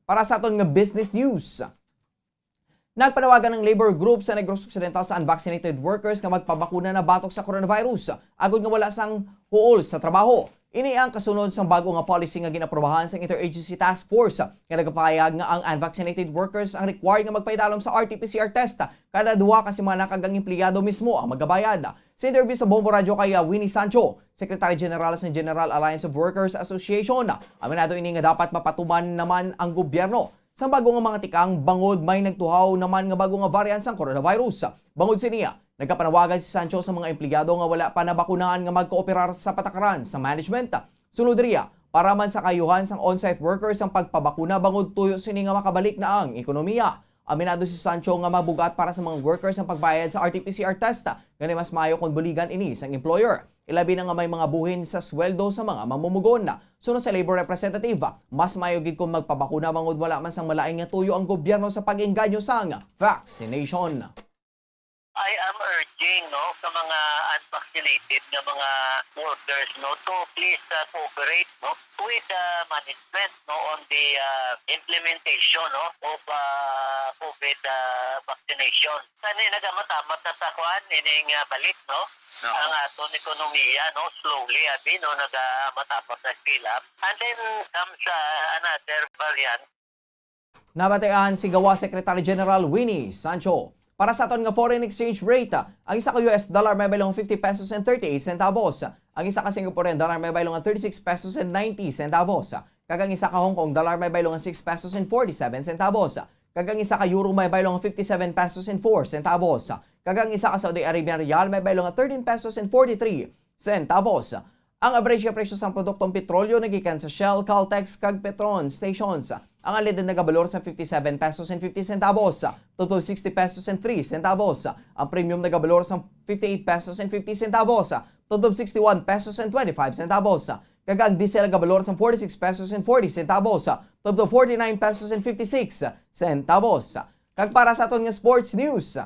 Para sa aton nga business news, nagpanawagan ang labor group sa Negros Occidental sa unvaccinated workers nga magpabakuna na batok sa coronavirus, agod nga wala sang huol sa trabaho. Ini ang kasunod sang bago nga policy nga ginaprobahan sang Interagency Task Force nga nagapahayag nga ang unvaccinated workers ang required nga magpaidalom sa R T P C R test kada duha ka semana kag ang empleyado mismo ang magabayad. Sa interview sa Bombo Radyo kay, ah, Winnie Sancho, Secretary General sa General Alliance of Workers Association, aminado ini nga dapat mapatuman naman ang gobyerno sa bago nga mga tikang bangod may nagtuhaw naman nga bago nga variant sang coronavirus. Bangod sini, nagapanawagan si Sancho sa mga empleyado nga wala pa nabakunahan nga magkooperar sa patakaran sa management. Sulod riya, para man sa kaayuhan sang on-site workers ang pagpabakuna bangod tuyo sini nga makabalik na ang ekonomiya. Aminado si Sancho nga mabugat para sa mga workers ang pagbayad sa R T P C R test, gani mas maayo kon buligan ini sang employer. Ilabi na nga may mga buhin sa sweldo sa mga mamumugon. Suno sa labor representative, mas maayo gid kon magpabakuna bangod wala man sang malain nga tuyo ang gobyerno sa pag-engganyo sang vaccination. I am urging, no, sa mga unvaccinated nga mga workers, no, to please, uh, cooperate, no, with the management, no, on the, uh, implementation, no, of, uh, COVID, uh, vaccination. Kani nagamatamot na sa kuan, ining, uh, balik, no? Oo. Ang aton ekonomiya, no, slowly, abi, no, nagamatamot na scale up. And then comes, uh, another variant. Nabatian si Gawa Secretary General Winnie Sancho. Para sa aton nga foreign exchange rate, ang isa ka U S dollar may baylo nga fifty pesos and thirty-eight centavos. Ang isa ka Singaporean dollar may baylo nga thirty-six pesos and ninety centavos. Kag ang isa ka Hong Kong dollar may baylo nga six pesos and forty-seven centavos. Kag ang isa ka euro may baylo nga fifty-seven pesos and four centavos. Kag ang isa ka Saudi Arabian riyal may baylo nga thirteen pesos and forty-three centavos. Ang average nga presyo sang produktong petrolyo nagikan sa Shell, Caltex, kag Petron stations. Ang unleaded nagabalor sa fifty-seven pesos and fifty centavos, tubtob sixty pesos and three centavos. Ang premium nagabalor sa fifty-eight pesos and fifty centavos, tubtob sixty-one pesos and twenty-five centavos. Kag ang diesel nagabalor sa forty-six pesos and forty centavos, tubtob forty-nine pesos and fifty-six centavos. Kag para sa aton nga sports news,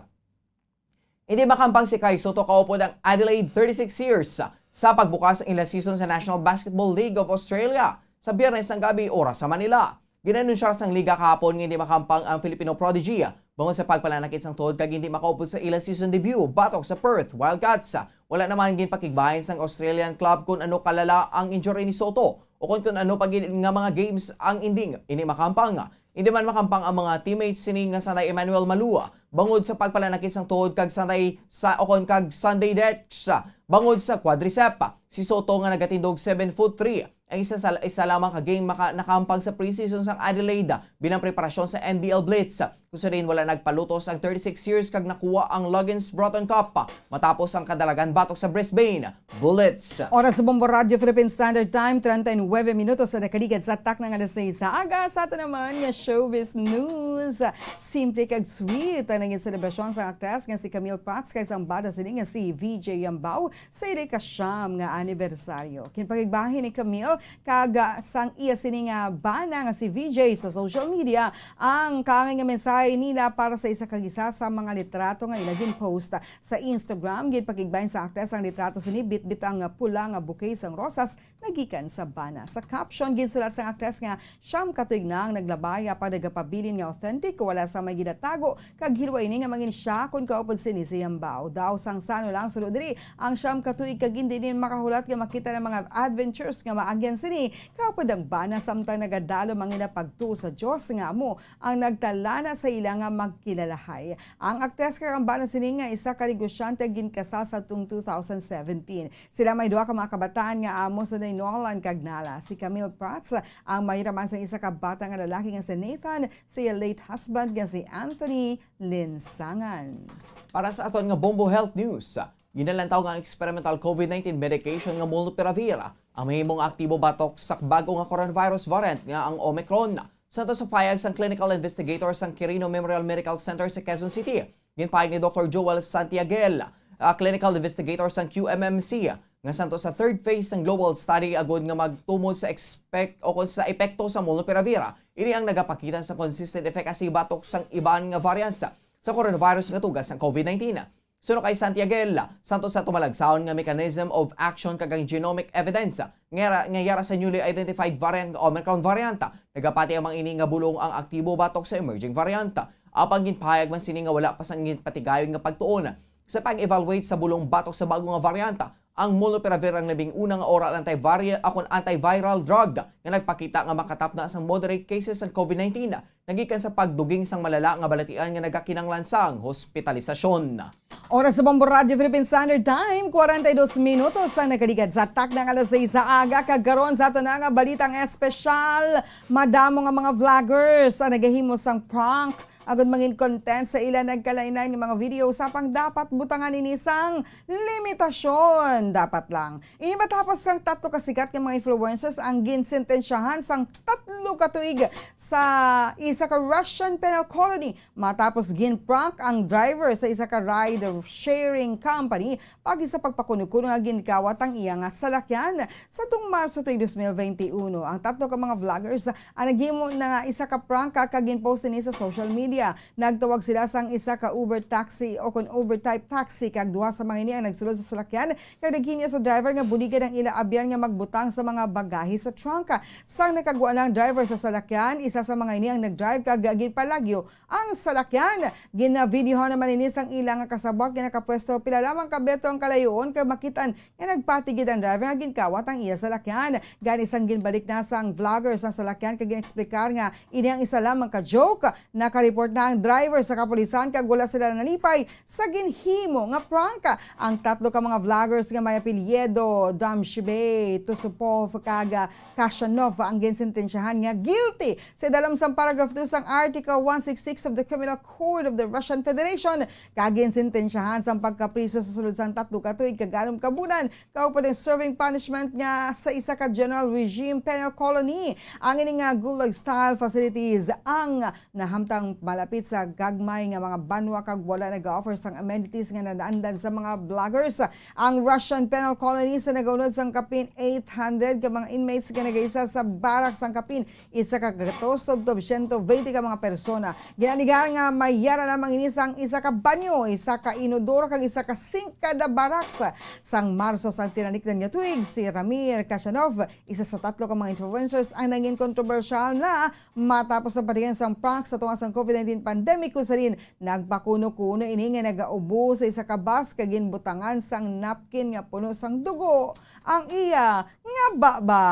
hindi makampang si Kai Sotto kaupod ang Adelaide thirty-six years sa pagbukas sa ila season sa National Basketball League of Australia sa Biyernes sang gabi, oras sa Manila. Gin-anunsyar sang liga kahapon nga hindi makampang ang Filipino prodigy bangod sa pagpalanakit sang tuhod kag hindi makaupod sa ila season debut batok sa Perth Wildcats. Wala naman ginpakigbahin sang Australian club kon ano kalala ang injury ni Sotto o kon, kon ano pa gid nga mga games ang ending. Hindi makampang Hindi man makampang ang mga teammates sini nga Sanday Emmanuel Malua bangod sa pagpalanakit sang tuhod kag Sanday sa, o kon kag Sanday Dex bangod sa quadricep. Si Sotto nga nagatindog seven foot three ang isa sa isa lamang ka game maka nakampang sa preseason sang Adelaide bilang preparasyon sa N B L Blitz. Kung sa diin wala nagpalutos ang thirty-six years kag nakuha ang Loggins Broughton Cup matapos ang kadalagan batok sa Brisbane Bullets. Oras sa Bombo Radyo Philippine Standard Time, treinta y nueve minutos sa nakaligad sa takna nga alas seis sa aga. Sa ato naman nga showbiz news, simple kag sweet ang naging selebrasyon sa aktres nga si Camille Prats kay sang bana sini nga si V J Yambao sa ila ikasyam nga anibersaryo. Ginpakigbahin ni Camille kag, ah, sang iya sini nga bana nga si V J sa social media ang kaangay nga mensahe nila para sa isa kag isa sa mga litrato nga ila ginpost. Sa Instagram, ginpakigbahin sa aktres ang litrato sini bitbit ang pula nga bouquet sang rosas nga gikan sa bana. Sa caption, ginsulat sang aktres nga siyam ka tuig na ang naglabay apan nagapabilin nga authentic, wala sang may ginatago, kag hilwa ini nga mangin siya kon kaupod sini si Yambao. Daw sang sano lang suno diri ang siyam ka tuig kag indi din makahulat nga makita ang mga adventures nga maagyan sini kaupod ang bana samtang nagadalom ang ila pagtuo sa Dios nga amo ang nagtalana sa ila nga magkilalahay. Ang aktres kag ang bana sini nga isa ka negosyante ginkasal sa tung two thousand seventeen. Sila may duha ka mga kabataan nga amo sa Nolan kag Nala. Si Camille Prats ang mahiraman sang isa ka bata nga lalaki nga si Nathan, sa iya late husband nga si Anthony Linsangan. Para sa aton nga Bombo Health News, ginalantaw nga ang experimental COVID nineteen medication nga molnupiravir ang mahimong aktibo batok sa bago nga coronavirus variant nga ang Omicron. Sa to sa payag sang clinical investigator sang Quirino Memorial Medical Center sa Quezon City, ginpayag ni Doktor Joel Santiaguel, ah, clinical investigator sang Q M M C, nga santo sa third phase sang global study agud nga magtumod sa expect o kon sa epekto sa molnupiravir, ini ang nagapakita sa consistent efficacy batok sang iban nga variants sa coronavirus nga tugas sang COVID nineteen. Suno kay Santiaguel, santo sa tumalagsaon nga mechanism of action kag ang genomic evidence nga yara, nga yara sa newly identified variant nga Omicron variant, nagapati ang mga ini nga bulong ang aktibo batok sa emerging variant. Apang ginpahayag man sini nga wala pa sang ginpatigayon nga pagtuon sa pag-evaluate sa bulong batok sa bago nga variant ang molnupiravir ang labing una nga oral antiviral, akon antiviral drug nga nagpakita nga makatapna sang moderate cases sang COVID nineteen nagikan sa pagduging sang malala nga balatian nga nagakinanglan sang hospitalisasyon. Oras sa Bombo Radyo Philippine Standard Time, kwarenta y dos minutos ang nakaligad sa takna nga alas seis sa aga, kag karon sa ato na nga balitang espesyal, madamo nga mga vloggers ang nagahimo sang prank agud mangin content sa ila nagkalain-lain nga mga video, sapang dapat butangan ini sang limitasyon. Dapat lang. Ini matapos sang tatlo ka sikat nga mga influencers ang ginsentensyahan sang tatlo ka tuig sa isa ka Russian penal colony matapos ginprank ang driver sa isa ka ride-sharing company pag sa pagpakuno-kuno nga ginkawat ang iya nga salakyan. Sa tung Marso tuig dos mil veintiuno, ang tatlo ka mga vloggers ang naghimo na nga isa ka prank kag ginpost ini sa social media. Nagtawag sila sang isa ka Uber taxi o kon Uber type taxi kag duha sa mga ini ang nagsulod sa salakyan kag naghinyo sa driver nga buligan ang ila abyan nga magbutang sa mga bagahe sa trunk. Sang nakagwa na ang driver sa salakyan, isa sa mga ini ang nagdrive kag ginpalagyo ang salakyan. Ginavideohan naman ini sang ila nga kasabwat nga nakapwesto pila lamang ka metro ang kalayuon kag makit-an nga nagpati gid ang driver nga ginkawat ang iya salakyan. Gani sang ginbalik na sang vlogger sang salakyan kag gin-explicar nga ini ang isa lamang ka joke, nakareport na ang driver sa kapulisan kag wala sila nalipay sa ginhimo nga prank. Ang tatlo ka mga vloggers nga may apelyido Damshibay, Tusupov, kag, ah, Kashanov ang ginsentensyahan nga guilty sa idalom sang paragraph two sang Article one six six of the Criminal Code of the Russian Federation, kag ginsentensyahan sang pagkapriso sa sulod sang tatlo ka tuig kag anom ka bulan, kaupaling serving punishment nga sa isa ka general regime penal colony. Ang ini nga gulag-style facilities ang nahamtang malapit sa gagmay nga mga banwa kag wala nag-offer sang amenities nga nanaandan sa mga vloggers. Ang Russian penal colony sa nagaunod sang kapin eight hundred ka mga inmates nga nagaisa sa barak sang kapin isa ka gatos tubtob siyento veinte ka mga persona. Ginaligar nga may yara lamang ini sang isa ka banyo, isa ka inodor kag isa ka sink kada baraks. Sang Marso sang tinalikdan nga tuig, si Ramir Kashanov, isa sa tatlo ka mga influencers ang nangin kontrobersyal na matapos ang padayon sang prank sa tunga sang covid nineteen pandemic, kung sa diin nagpakuno-kuno ini nga nagaubo sa isa ka bus kag ginbutangan sang napkin nga puno sang dugo ang iya nga baba.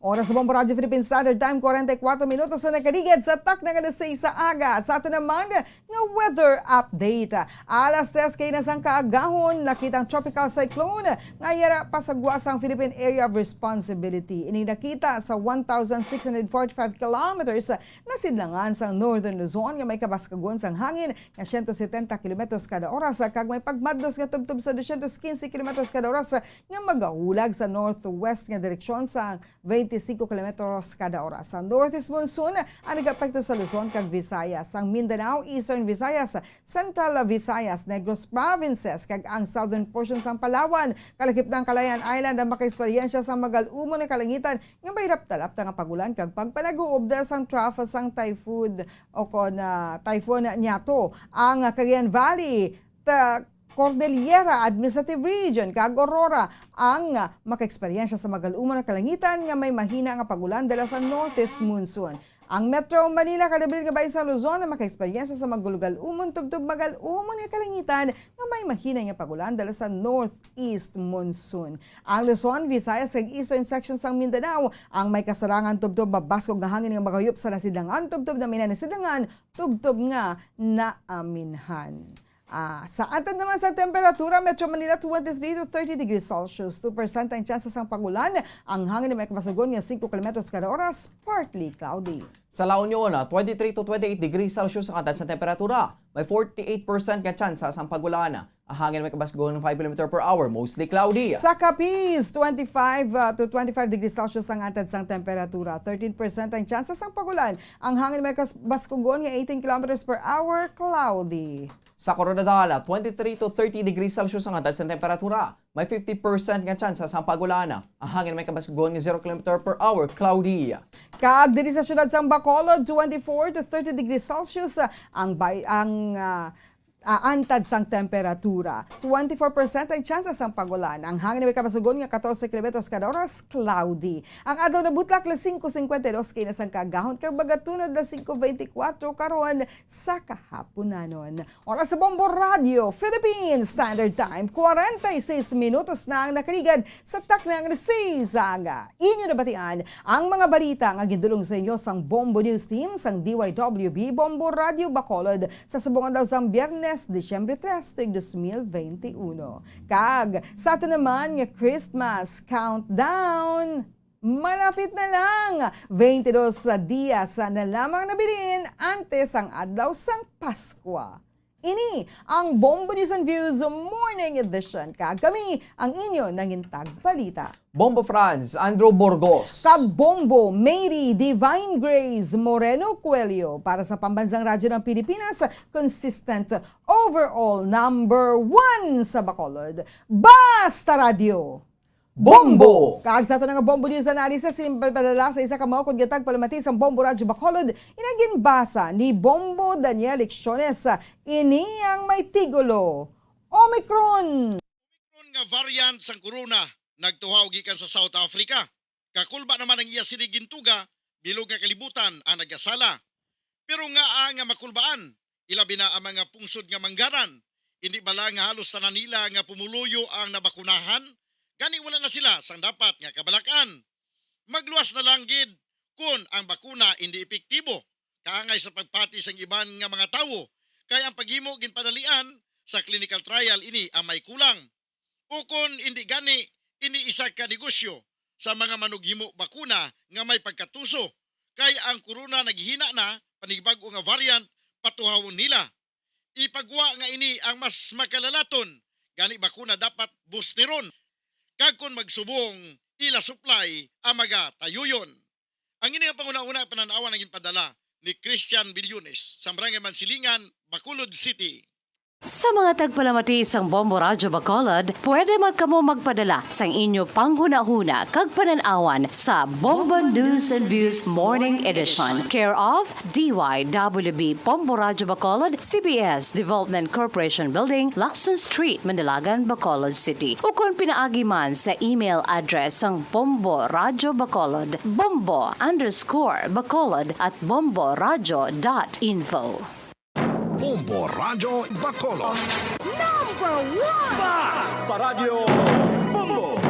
Oras sa Bombo Radyo Philippine Standard Time, forty-four minutos na nakaligid sa takna nga alas sais sa aga. Sa ato naman nga weather update. Alas tres kaina sang kaagahon, nakita ang tropical cyclone nga yara pa sa gwa sang Philippine Area of Responsibility. Ini nakita sa one thousand six hundred forty-five kilometers na sidlangan sang Northern Luzon nga may kabaskugon sang hangin nga siyento setenta kilometros kada oras kag may pagmadlos nga tubtob sa dosyentos kinse kilometros kada oras nga magahulag sa northwest nga direksyon sa twenty-five kilometros kada oras. Ang northeast monsoon ang nag-apekto sa Luzon kag Visayas, ang Mindanao, Eastern Visayas, Central Visayas, Negros Provinces, kag ang southern portion sang Palawan. Kalakip na ang Kalayaan Island ang makaeksperyensya sa magal-umon nga kalangitan nga may rapta-lapta nga pag-ulan kag pagpanaguob dala sang trough sang typhoon o kon, ah, Typhoon Nyato. Ang Cagayan Valley, ta-, Cordillera Administrative Region, kag Aurora ang makaeksperyensya sa magal-umon nga kalangitan nga may mahina nga pag-ulan dala sa northeast monsoon. Ang Metro Manila kag labi nga bahin sang Luzon ang makaeksperyensya sa magal-umon tubtob magal-umon nga kalangitan nga may mahina nga pag-ulan dala sa northeast monsoon. Ang Luzon, Visayas, kag eastern section sang Mindanao ang may kasarangan tubtob mabaskog nga hangin nga magahuyop sa nasidlangan tubtob naminhan nasidlangan tubtob nga naaminhan. Ah, sa antad naman sa temperatura, Metro Manila, twenty-three to thirty degrees Celsius, two percent ang tsansa sang pag-ulan, ang hangin may kabaskugon nga singko kilometros kada oras, partly cloudy. Sa La Union, twenty-three to twenty-eight degrees Celsius ang antad sang temperatura, may forty-eight percent nga tsansa sang pag-ulan. Ang hangin may kabaskugon five kilometer per hour, mostly cloudy. Sa Capiz, twenty-five, ah, to twenty-five degrees Celsius ang antad sang temperatura, thirteen percent ang tsansa sang pag-ulan. Ang hangin may kas-, baskugon nga eighteen kilometers per hour, cloudy. Sa Koronadal, twenty-three to thirty degrees Celsius ang antad sang temperatura. May fifty percent nga tsansa sang pag-ulan. Ang hangin may kabaskugon nga zero kilometer per hour, cloudy. Kag diri sa siyudad sang Bacolod, twenty-four to thirty degrees Celsius ang bay-, ang, ah, ah, antad sang temperatura. Twenty-four percent ang tsansa sang pag-ulan. Ang hangin may kabaskugon nga katorse kilometros kada oras, cloudy. Ang adlaw nabutlak, alas singko singkwenta y dos kaina sang kaagahon, kag magatunod alas singko beintikwatro karon sa kahaponanon. Oras sa Bombo Radio Philippines Standard Time, kwarenta y seis minutos na ang nakaligad sa takna nga alas sais sa aga. Inyo nabatian ang mga balita nga gindulong sa inyo sang Bombo News Team sang D Y W B Bombo Radio Bacolod sa subong adlaw sang Biyernes, Disyembre tres, tuig dos mil veintiuno. Kag sa ato naman nga Christmas countdown, malapit na lang, twenty-dos dias na lamang nabilin antes ang adlaw sang Paskwa. Ini ang Bombo News and Views Morning Edition, kag kami ang inyo nangin tagbalita, Bombo Franz, Andrew Burgos. Kag Bombo Mary Divine Grace Moreno Coelho para sa Pambansang Radyo ng Pilipinas, consistent overall number one sa Bacolod. Basta Radyo! Bombo! Kag sa ato na nga Bombo News Analysis, simple padala sa isa ka maukod nga tagpalamati sang Bombo Radyo Bacolod, ina ginbasa ni Bombo Daniel Lecciones. Ini ang may tigulo, Omicron. Omicron nga variant sang corona nagtuhaw gikan sa South Africa. Kakulba naman ang iya sining gintuga, bilog nga kalibutan ang nagasala. Pero ngaa nga makulbaan, ilabi na ang mga pungsod nga manggaran? Indi bala nga halos tanan nila nga pumuluyo ang nabakunahan? Gani wala na sila sang dapat nga kabalak-an. Magluwas na lang gid kon ang bakuna indi epektibo. kaangay sa pagpati sang iban nga mga tawo, kay ang paghimo ginpadalian sa clinical trial ini ang may kulang. Ukon indi gani, ini isa ka negosyo sa mga manughimo bakuna nga may pagkatuso, kay ang corona naghihina na panibag-o nga variant patuhawon nila. Ipagwa nga ini ang mas makalalaton, gani bakuna dapat boosteron, kag kon magsubong, ila supply ang magatayuyon. Ang ini nga panguna-una panan-awan ang ginpadala ni Christian Bilyones sa Barangay Mansilingan, Bacolod City. Sa mga tagpalamati sang Bombo Radyo Bacolod, pwede man kamo magpadala sang inyo panghunahuna kag panan-awan sa Bombo News and Views Morning Edition, care of D Y W B Bombo Radyo Bacolod, C B S Development Corporation Building, Lacson Street, Manalagan, Bacolod City. Ukon pinaagi man sa email address sang Bombo Radyo Bacolod, bombo underscore bacolod at bomboradyo dot info. Bombo Radyo Bacolod. Number one! Basta Radyo Bombo!